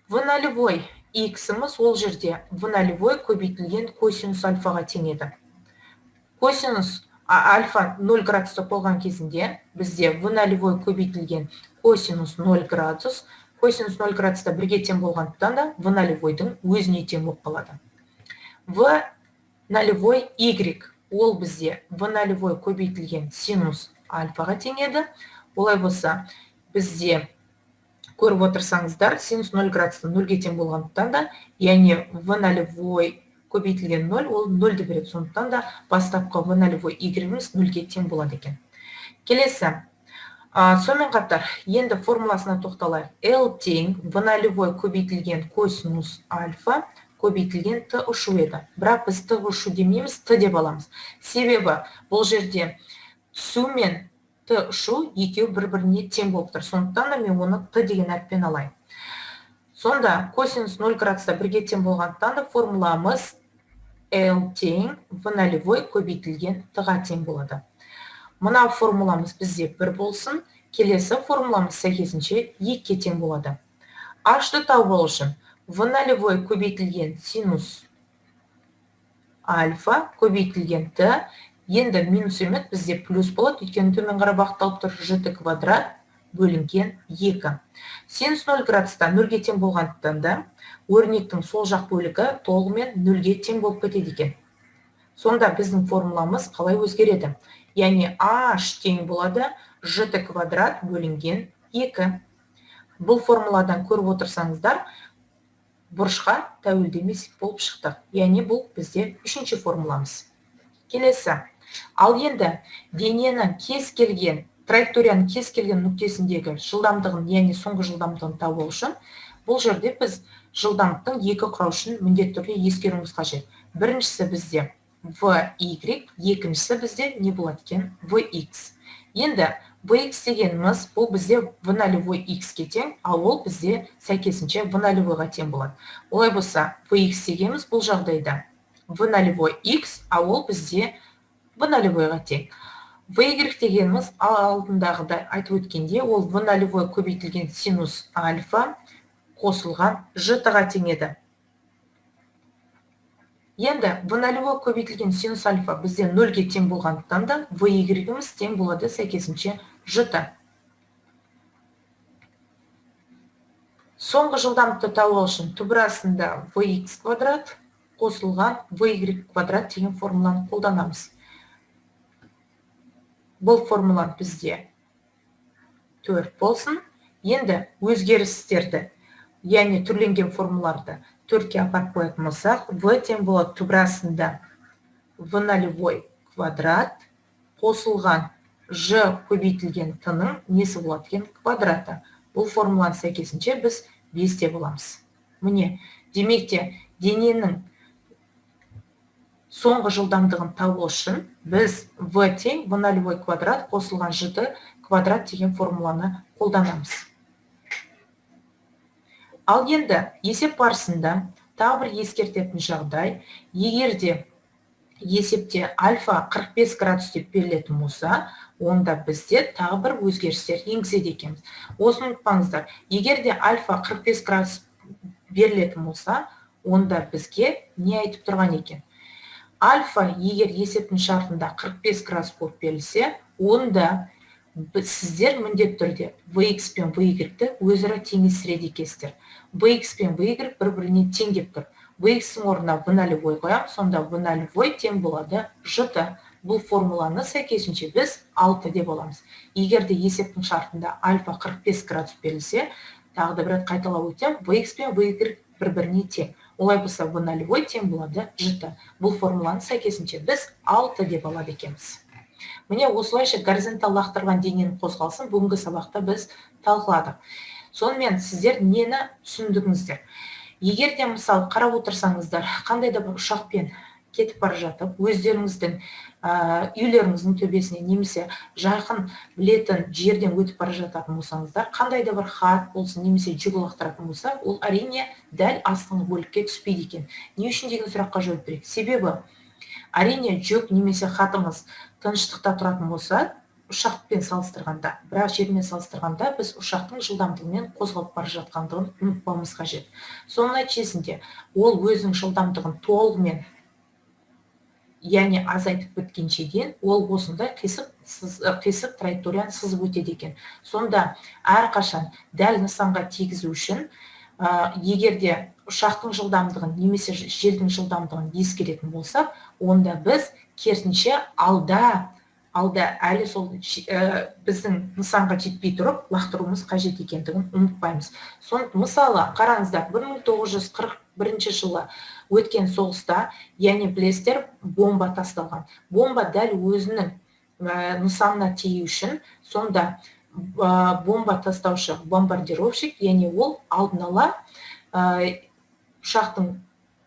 A: В нолевой x-іміз ол жерде в нолевой көбейтілген косинус альфаға тең еді. Косинус альфа 0 градуста болған кезінде бізде в нолевой көбейтілген косинус 0 градус, косинус 0 градуста 1-ге тең болғандықтан да в нолевойдың өзіне тең болып қалады. В нолевой y ол бізде в нолевой көбейтілген синус альфаға тең еді. Олай болса, бізде көріп отырсаңыздар, синус 0 градуста 0-ге тең болғандықтан да, яғни в нолевой көбейтілген 0, ол 0-ді береді. Сондықтан да бастапқы в нолевой y-іміз 0-ге тең болады екен. Келесі, сонымен қатар, енді формуласына тоқталайық. L тең в нолевой көбейтілген косинус альфа көбейтілген т ұшу еді. Бірақ біз т ұшу демейміз, т деп аламыз. Себебі бұл жерде түсу мен т ұшу екеуі бір-біріне тең болып тұр. Сондықтан да мен оны т деген әріппен алайын. Сонда косинус 0 градуста 1-ге тең болғандықтан да формуламыз L тең в нолевой көбейтілген т-ға тең болады. Мына формуламыз бізде 1 болсын, келесі формуламыз сәйкесінше 2-ге тең болады. H-ты тауып алу үшін в нолевой көбейтілген синус альфа көбейтілген т, енді минус емес, бізде плюс болады, өйткені төмен қарай бағытталып тұр, жт квадрат бөлінген 2. Синус 0 градуста 0-ге тең болғандықтан да өрнектің сол жақ бөлігі толығымен 0-ге тең болып кетеді екен. Сонда біздің формуламыз қалай өзгереді? Яғни h тең болады жт квадрат бөлінген 2. Бұл формуладан көріп отырсаңыздар, бұрышқа тәуелді емес болып шықты. Яғни бұл бізде үшінші формуламыз. Келесі. Ал енді дененің кез келген, траекторияның кез келген нүктесіндегі жылдамдығын, яғни соңғы жылдамдығын табу үшін бұл жерде біз жылдамдықтың екі құраушысын міндетті түрде ескеруіміз қажет. Біріншісі бізде vy, екіншісі бізде не болады екен? Vx. Енді vx дегеніміз бұл бізде v нолевой x-ке тең, ал ол бізде сәйкесінше v нолевойға тең болады. Олай болса, vx дегеніміз бұл жағдайда v нолевой x, ал ол бізде v нолевойға тең. Vy дегеніміз алдындағыда айтып өткенде, ол v нолевой көбейтілген синус альфа қосылған жт-ға тең еді. Енді v нолевой көбейтілген синус альфа бізде 0-ге тең болғандықтан да vy-іміз тең болады сәйкесінше жт. Соңғы жылдамдықты табу үшін түбір астында vx квадрат қосылған vy квадрат деген формуланы қолданамыз. Бұл формула бізде 4 болсын. Енді өзгерістерді, яғни түрленген формулаларды 4-ке апарып қоятын болсақ, v тең болады түбір астында v нолевой квадрат қосылған ж көбейтілген т-ның несі болады екен? Квадраты. Бұл формуланы сәйкесінше біз 5 деп аламыз. Міне, демек те дененің соңғы жылдамдығын табу үшін біз v тең v нолевой квадрат қосылған жт квадрат деген формуланы қолданамыз. Ал енді есеп барысында тағы бір ескертетін жағдай, егер де есепте альфа 45 градус деп берілетін болса, онда бізде тағы бір өзгерістер енгізеді екенбіз. Осыны ұмытпаңыздар. Егер де альфа 45 градус берілетін болса, онда бізге не айтып тұрған екен? Альфа егер есептің шартында 45 градус болып берілсе, онда сіздер міндетті түрде Vx пен Vy-ті өзара теңестіреді екенсіздер. Vx пен Vy бір-біріне тең деп тұр. Vx-ің орнына V нолевой қоямын, сонда V нолевой тең болады жт. Бұл формуланы сәйкесінше біз 6 деп аламыз. Егер де есептің шартында альфа 45 градус берілсе, тағы да бір рет қайталап өтемін, Vx пен Vy бір-біріне тең. Олай болса V нолевой тең болады жт. Бұл формуланы сәйкесінше біз 6 деп алады екенбіз. Міне осылайша горизонтал лақтырған дененің қозғалысын бүгінгі сабақта біз талқыладық. Сонымен сіздер нені түсіндіңіздер? Егер де мысалы қарап отырсаңыздар, қандай да бір ұшақпен кетіп бара жатып, өздеріңіздің үйлеріңіздің төбесіне немесе жақын білетін жерден өтіп бара жататын болсаңыздар, қандай да бір хат болсын немесе жүк лақтыратын болса, ол әрине дәл астыңғы бөлікке түспейді екен. Не үшін деген сұраққа жауап берейік. Себебі әрине жүк немесе хатыңыз тыныштықта тұратын болса, ұшақпен салыстырғанда, бірақ жермен салыстырғанда біз ұшақтың жылдамдығымен қозғалып бара жатқандығын ұмытпауымыз қажет. Соның нәтижесінде ол өзінің жылдамдығын толығымен, яғни азайтып біткенше дейін ол осындай қисық траекторияны сызып өтеді екен. Сонда әрқашан дәл нысанға тигізу үшін, егер де ұшақтың жылдамдығын немесе желдің жылдамдығын ескеретін болсақ, онда біз керісінше алда әлі сол біздің нысанға жетпей тұрып лақтыруымыз қажет екендігін ұмытпаймыз. Мысалы, қараңыздар, 1941 жылы өткен соғыста, яғни білесіздер, бомба тасталған. Бомба дәл өзінің нысанына тию үшін, сонда бомба тастаушы бомбардировщик, яғни ол алдын ала ұшақтың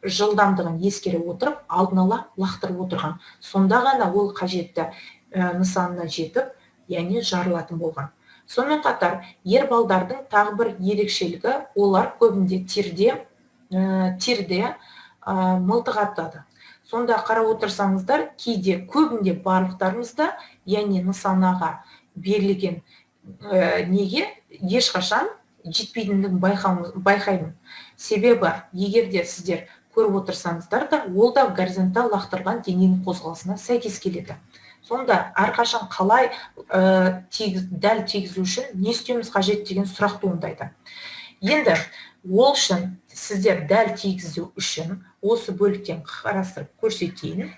A: жылдамдығын ескере отырып, алдын ала лақтырып отырған. Сонда ғана ол қажетті нысанына жетіп, яғни жарылатын болған. Сонымен қатар, ер балдардың тағы бір ерекшелігі, олар көбінде тирде мылтық атады. Сонда қарап отырсаңыздар, кейде көбінде барлықтарымызда, яғни нысанаға берілген неге ешқашан жетпейтіндігін байқаймын. Себебі егер де сіздер көріп отырсаңыздар да, ол да горизонтал лақтырған дененің қозғалысына сәйкес келеді. Сонда әрқашан қалай дәл тигізу үшін не істеуіміз қажет деген сұрақ туындайды. Енді ол үшін сіздер дәл тигізу үшін осы бөліктен қарастырып көрсетейін.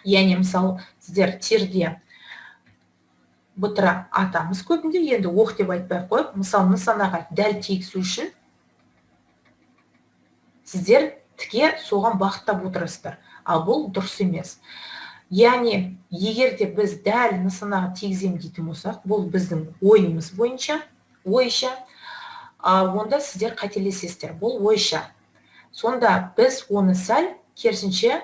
A: Яғни мысалы сіздер терде бытыра атамыз көбінде, енді оқ деп айтпай ақ қойып, мысалы нысанаға дәл тигізу үшін сіздер тіке соған бағыттап отырасыздар. Ал бұл дұрыс емес. Яғни, егер де біз дәл нысанаға тигіземін дейтін болсақ, бұл біздің ойымыз бойынша, ойша, онда сіздер қателесесіздер, бұл ойша. Сонда біз оны сәл керісінше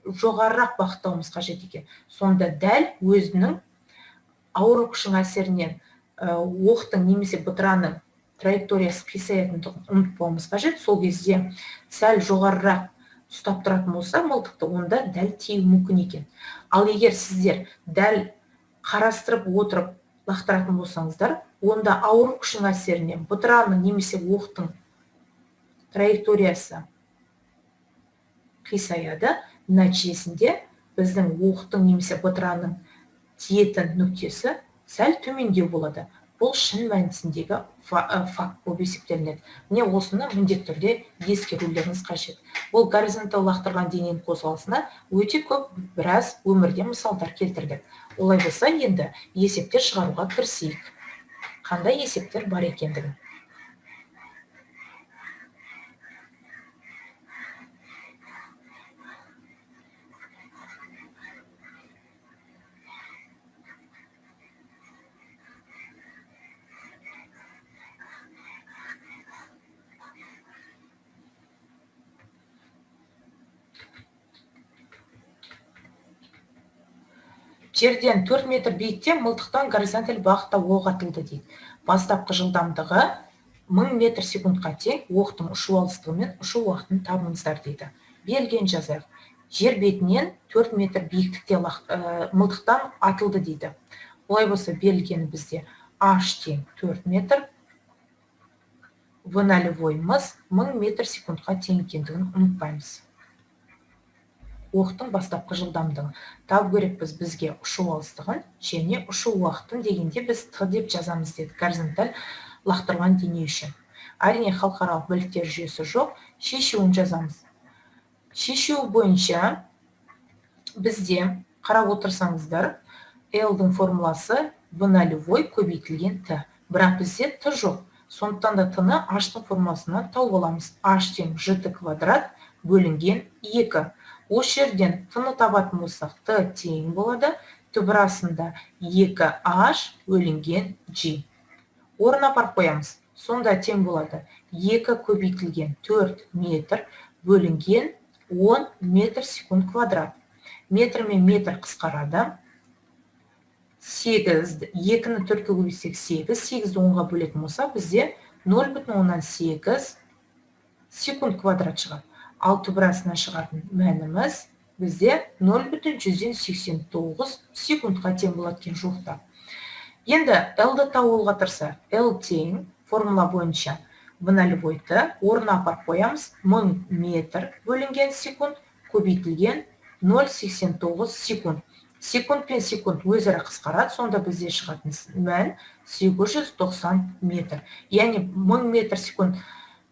A: жоғарырақ бағыттауымыз қажет екен. Сонда дәл өзінің ауыр күшінің әсерінен оқтың немесе бытыраның траекториясы қисаятындығын ұмытпауымыз қажет. Сол кезде сәл жоғарырақ ұстап тұратын болса мылтықты, онда дәл тиюі мүмкін екен. Ал егер сіздер дәл қарастырып отырып лақтыратын болсаңыздар, онда ауыр күшінің әсерінен бытыраның немесе оқтың траекториясы қисаяды. Нәтижесінде біздің оқтың немесе бытыраның тиетін нүктесі сәл төмендеу болады. Бұл шын мәнісіндегі факт болып есептелінеді. Міне осыны міндетті түрде ескерулеріңіз қажет. Бұл горизонтал лақтырған дененің қозғалысына өте көп біраз өмірде мысалдар келтірдік. Олай болса енді есептер шығаруға кірісейік. Қандай есептер бар екендігін. Жерден 4 метр биікте мылтықтан горизонталь бағытта оқ атылды дейді. Бастапқы жылдамдығы 1000 метр секундқа тең, оқтың ұшу алыстығы мен ұшу уақытын табыңыздар дейді. Берілген жазайық. Жер бетінен 4 метр биіктікте мылтықтан атылды дейді. Олай болса берілгені бізде H тең 4 метр, В нолевой мыс 1000 метр секундқа тең екендігін ұмытпаймыз. Оқтың бастапқы жылдамдығы. Табу керекпіз бізге ұшу алыстығын және ұшу уақытын дегенде біз Т деп жазамыз дедік, горизонталь лақтырылған дене үшін. Әрине, халықаралық бірліктер жүйесі жоқ, шешуін жазамыз. Шешуі бойынша бізде қарап отырсаңыздар, L-дің формуласы V нолевой көбейтілген Т. Бірақ бізде Т жоқ. Сондықтан да Т-ны H-тың формуласынан тауып аламыз. H тең ЖТ квадрат бөлінген 2. Осы жерден Т-ны табатын болсақ, Т тең болады. Түбір астында 2H бөлінген G. Орнына апарып қоямыз. Сонда тең болады. 2 көбейтілген 4 метр бөлінген 10 метр секунд квадрат. Метр мен метр қысқарады. 8, 2-ні 4-ке көбейтсек 8, 8-ді 10-ға бөлетін болсақ, бізде 0,8 секунд квадрат шығады. Ал түбір астынан шығатын мәніміз бізде 0,189 секундқа тең болады екен жуықта. Енді L-ді табуға тырысайық. L тең формула бойынша V нолевой Т орнына апарып қоямыз. 1000 метр бөлінген секунд көбейтілген 0,89 секунд. Секунд пен секунд өзара қысқарады, сонда бізде шығатын мән 890 метр. Яғни 1000 метр секунд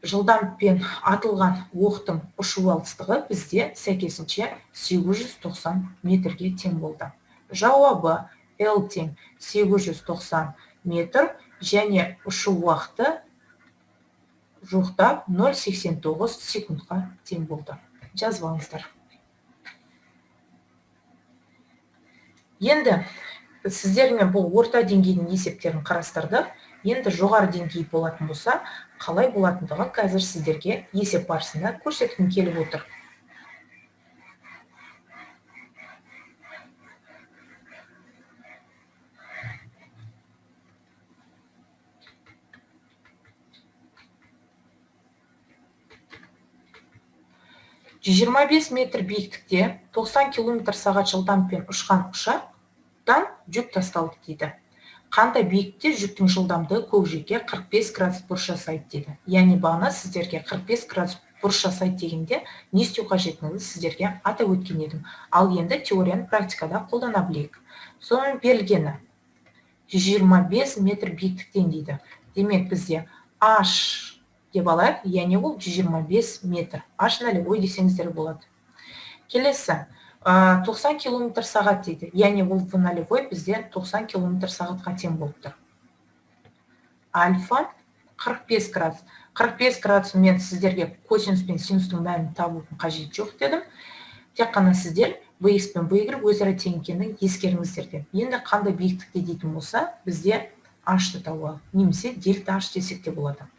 A: жылдамдықпен атылған оқтың ұшу алыстығы бізде сәйкесінше 890 метрге тең болды. Жауабы L тең 890 метр және ұшу уақыты жуықтап 0,89 секундқа тең болды. Жазып алыңыздар. Енді сіздермен бұл орта деңгейдің есептерін қарастырдық. Енді жоғары деңгей болатын болса, қалай болатындығын қазір сіздерге есеп барысында көрсеткім келіп отыр. 125 метр биіктікте 90 километр сағат жылдамдықпен ұшқан ұшақтан жүк тасталды дейді. Қандай биіктікте жүктің жылдамдығы көкжиекке 45 градус бұрыш жасайды дейді. Яғни бағана сіздерге 45 градус бұрыш жасайды дегенде не істеу қажеттігін сіздерге атап өткен едім. Ал енді теорияны практикада қолдана білейік. Сонымен берілгені 125 метр биіктіктен дейді. Демек бізде H деп алайық, яғни ол 125 метр. H нолевой десеңіздер болады. Келесі, 90 километр сағат дейді. Яғни ол В нолевой бізде 90 километр сағатқа тең болып тұр. Альфа 45 градус. 45 градус мен сіздерге косинус пен синустың мәнін табудың қажеті жоқ дедім. Тек қана сіздер Vx пен Vy өзара тең екенін ескеріңіздер деп. Енді қандай биіктікте дейтін болса, бізде H-ты табу алайық. Немесе дельта H десек те болады.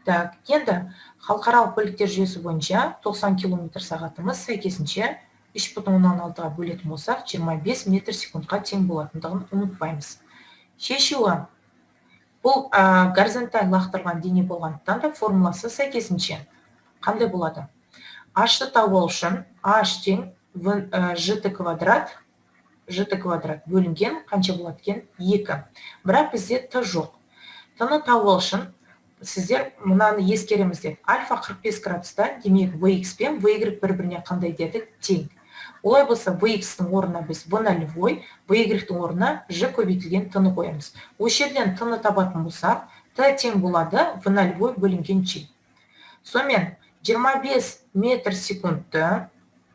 A: Так, енді халықаралық бірліктер жүйесі бойынша 90 километр сағатымыз сәйкесінше 3,6-ға бөлетін болсақ, 25 метр секундқа тең болатындығын ұмытпаймыз. Шешуі. Бұл горизонталь лақтырған дене болғандықтан да формуласы сәйкесінше қандай болады? H-ты табу үшін H тең Ж Т квадрат бөлінген қанша болады екен? 2. Бірақ бізде Т жоқ. Т-ны табу үшін сіздер мынаны ескереміз деп. Альфа 45 градуста, демек Vx пен Vy бір-біріне қандай дедік? Тең. Олай болса Vx-тің орнына біз V нолевой, Vy-тің орнына Ж көбейтілген Т-ны қоямыз. Осы жерден Т-ны табатын болсақ, Т тең болады V нолевой бөлінген G. Сонымен 25 метр секундты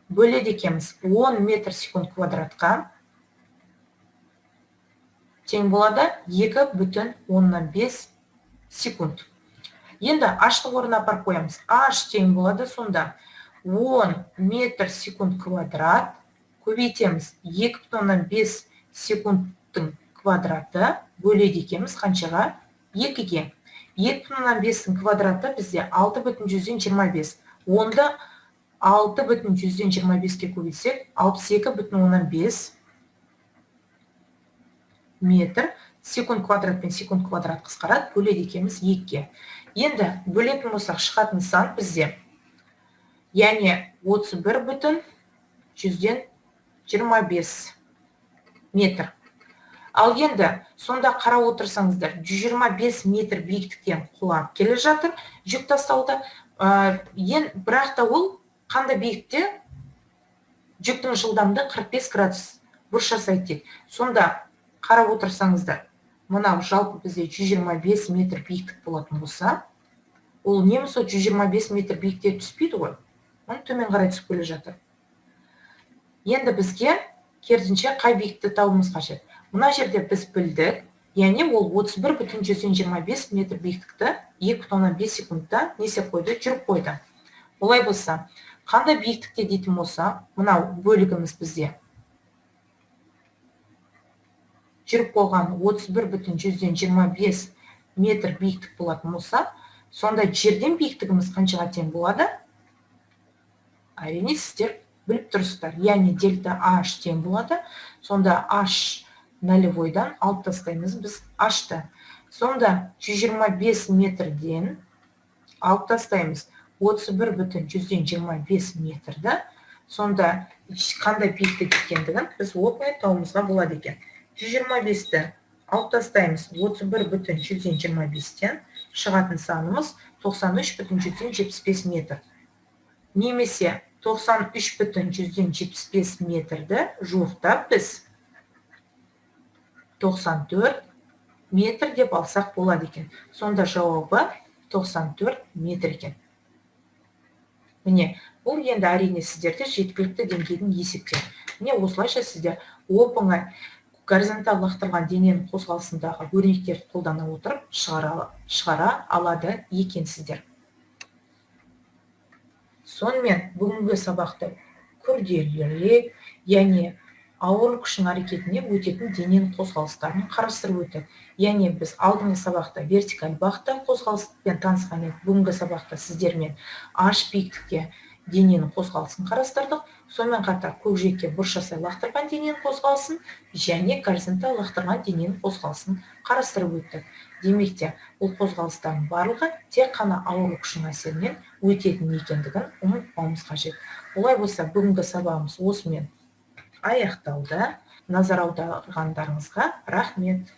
A: бөледі екенбіз 10 метр секунд квадратқа тең болады 2,5 секунд. Енді H-тың орнына апарып қоямыз. H тең болады сонда 10 метр секунд квадрат көбейтеміз 2,5 секундтың квадраты бөледі екенбіз қаншаға? 2-ге. 2,5-тің квадраты бізде 6,25. Онда 6,25-ке көбейтсек, 62,5 метр секунд квадрат пен секунд квадрат қысқарады, бөледі екенбіз 2-ге. Енді бөлетін болсақ шығатын сан бізде, яғни 31,25 метр. Ал енді сонда қарап отырсаңыздар, 125 метр биіктіктен құлап келе жатыр, жүк тасталды. Бірақ та ол қандай биікте? Жүктің жылдамдығы 45 градус бұрыш жасайды дейді. Сонда қарап отырсаңыздар, мынау жалпы бізде 125 метр биіктік болатын болса, ол немесе 125 метр биікте түспейді ғой, оны төмен қарай түсіп келе жатыр. Енді бізге керісінше қай биіктікті табуымыз қажет? Мына жерде біз білдік, яғни ол 31,25 метр биіктікті 2,5 секундта не істеп қойды, жүріп қойды. Олай болса, қандай биіктікте дейтін болса, мынау бөлігіміз бізде жүріп қойған 31,25 метр биіктік болатын болса, сонда жерден биіктігіміз қаншаға тең болады? Әрине, сіздер біліп тұрсыздар. Яғни дельта H тең болады. Сонда H нолевойдан алып тастаймыз біз H-ты. Сонда 125 метрден алып тастаймыз 31,25 метрді. Сонда қандай биіктік екендігін біз оп-оңай табуымызға болады екен. 125-ті алып тастаймыз 31,25-тен, шығатын санымыз 93,75 метр. Немесе 93,75 метрді жуықтап біз 94 метр деп алсақ болады екен. Сонда жауабы 94 метр екен. Міне, бұл енді әрине сіздерде жеткілікті деңгейдің есептері. Міне, осылайша сіздер оп-оңай горизонталь лақтырған дененің қозғалысындағы өрнектерді қолдана отырып шығара алады екенсіздер. Сонымен бүгінгі сабақты күрделірек, яғни ауырлық күшінің әрекетіне өтетін дененің қозғалыстарын қарастырып өттік. Яғни біз алдыңғы сабақта вертикаль бағытта қозғалыспен танысқан едік. Бүгінгі сабақта сіздермен H биіктікте дененің қозғалысын қарастырдық. Сонымен қатар көкжиекке бұрыш жасай лақтырған дененің қозғалысын және горизонталь лақтырған дененің қозғалысын қарастырып өттік. Демек те, бұл қозғалыстардың барлығы тек қана ауырлық күшінің әсерінен өтетін екендігін ұмытпауымыз қажет. Олай болса, бүгінгі сабағымыз осымен аяқталды. Назар аударғандарыңызға рахмет.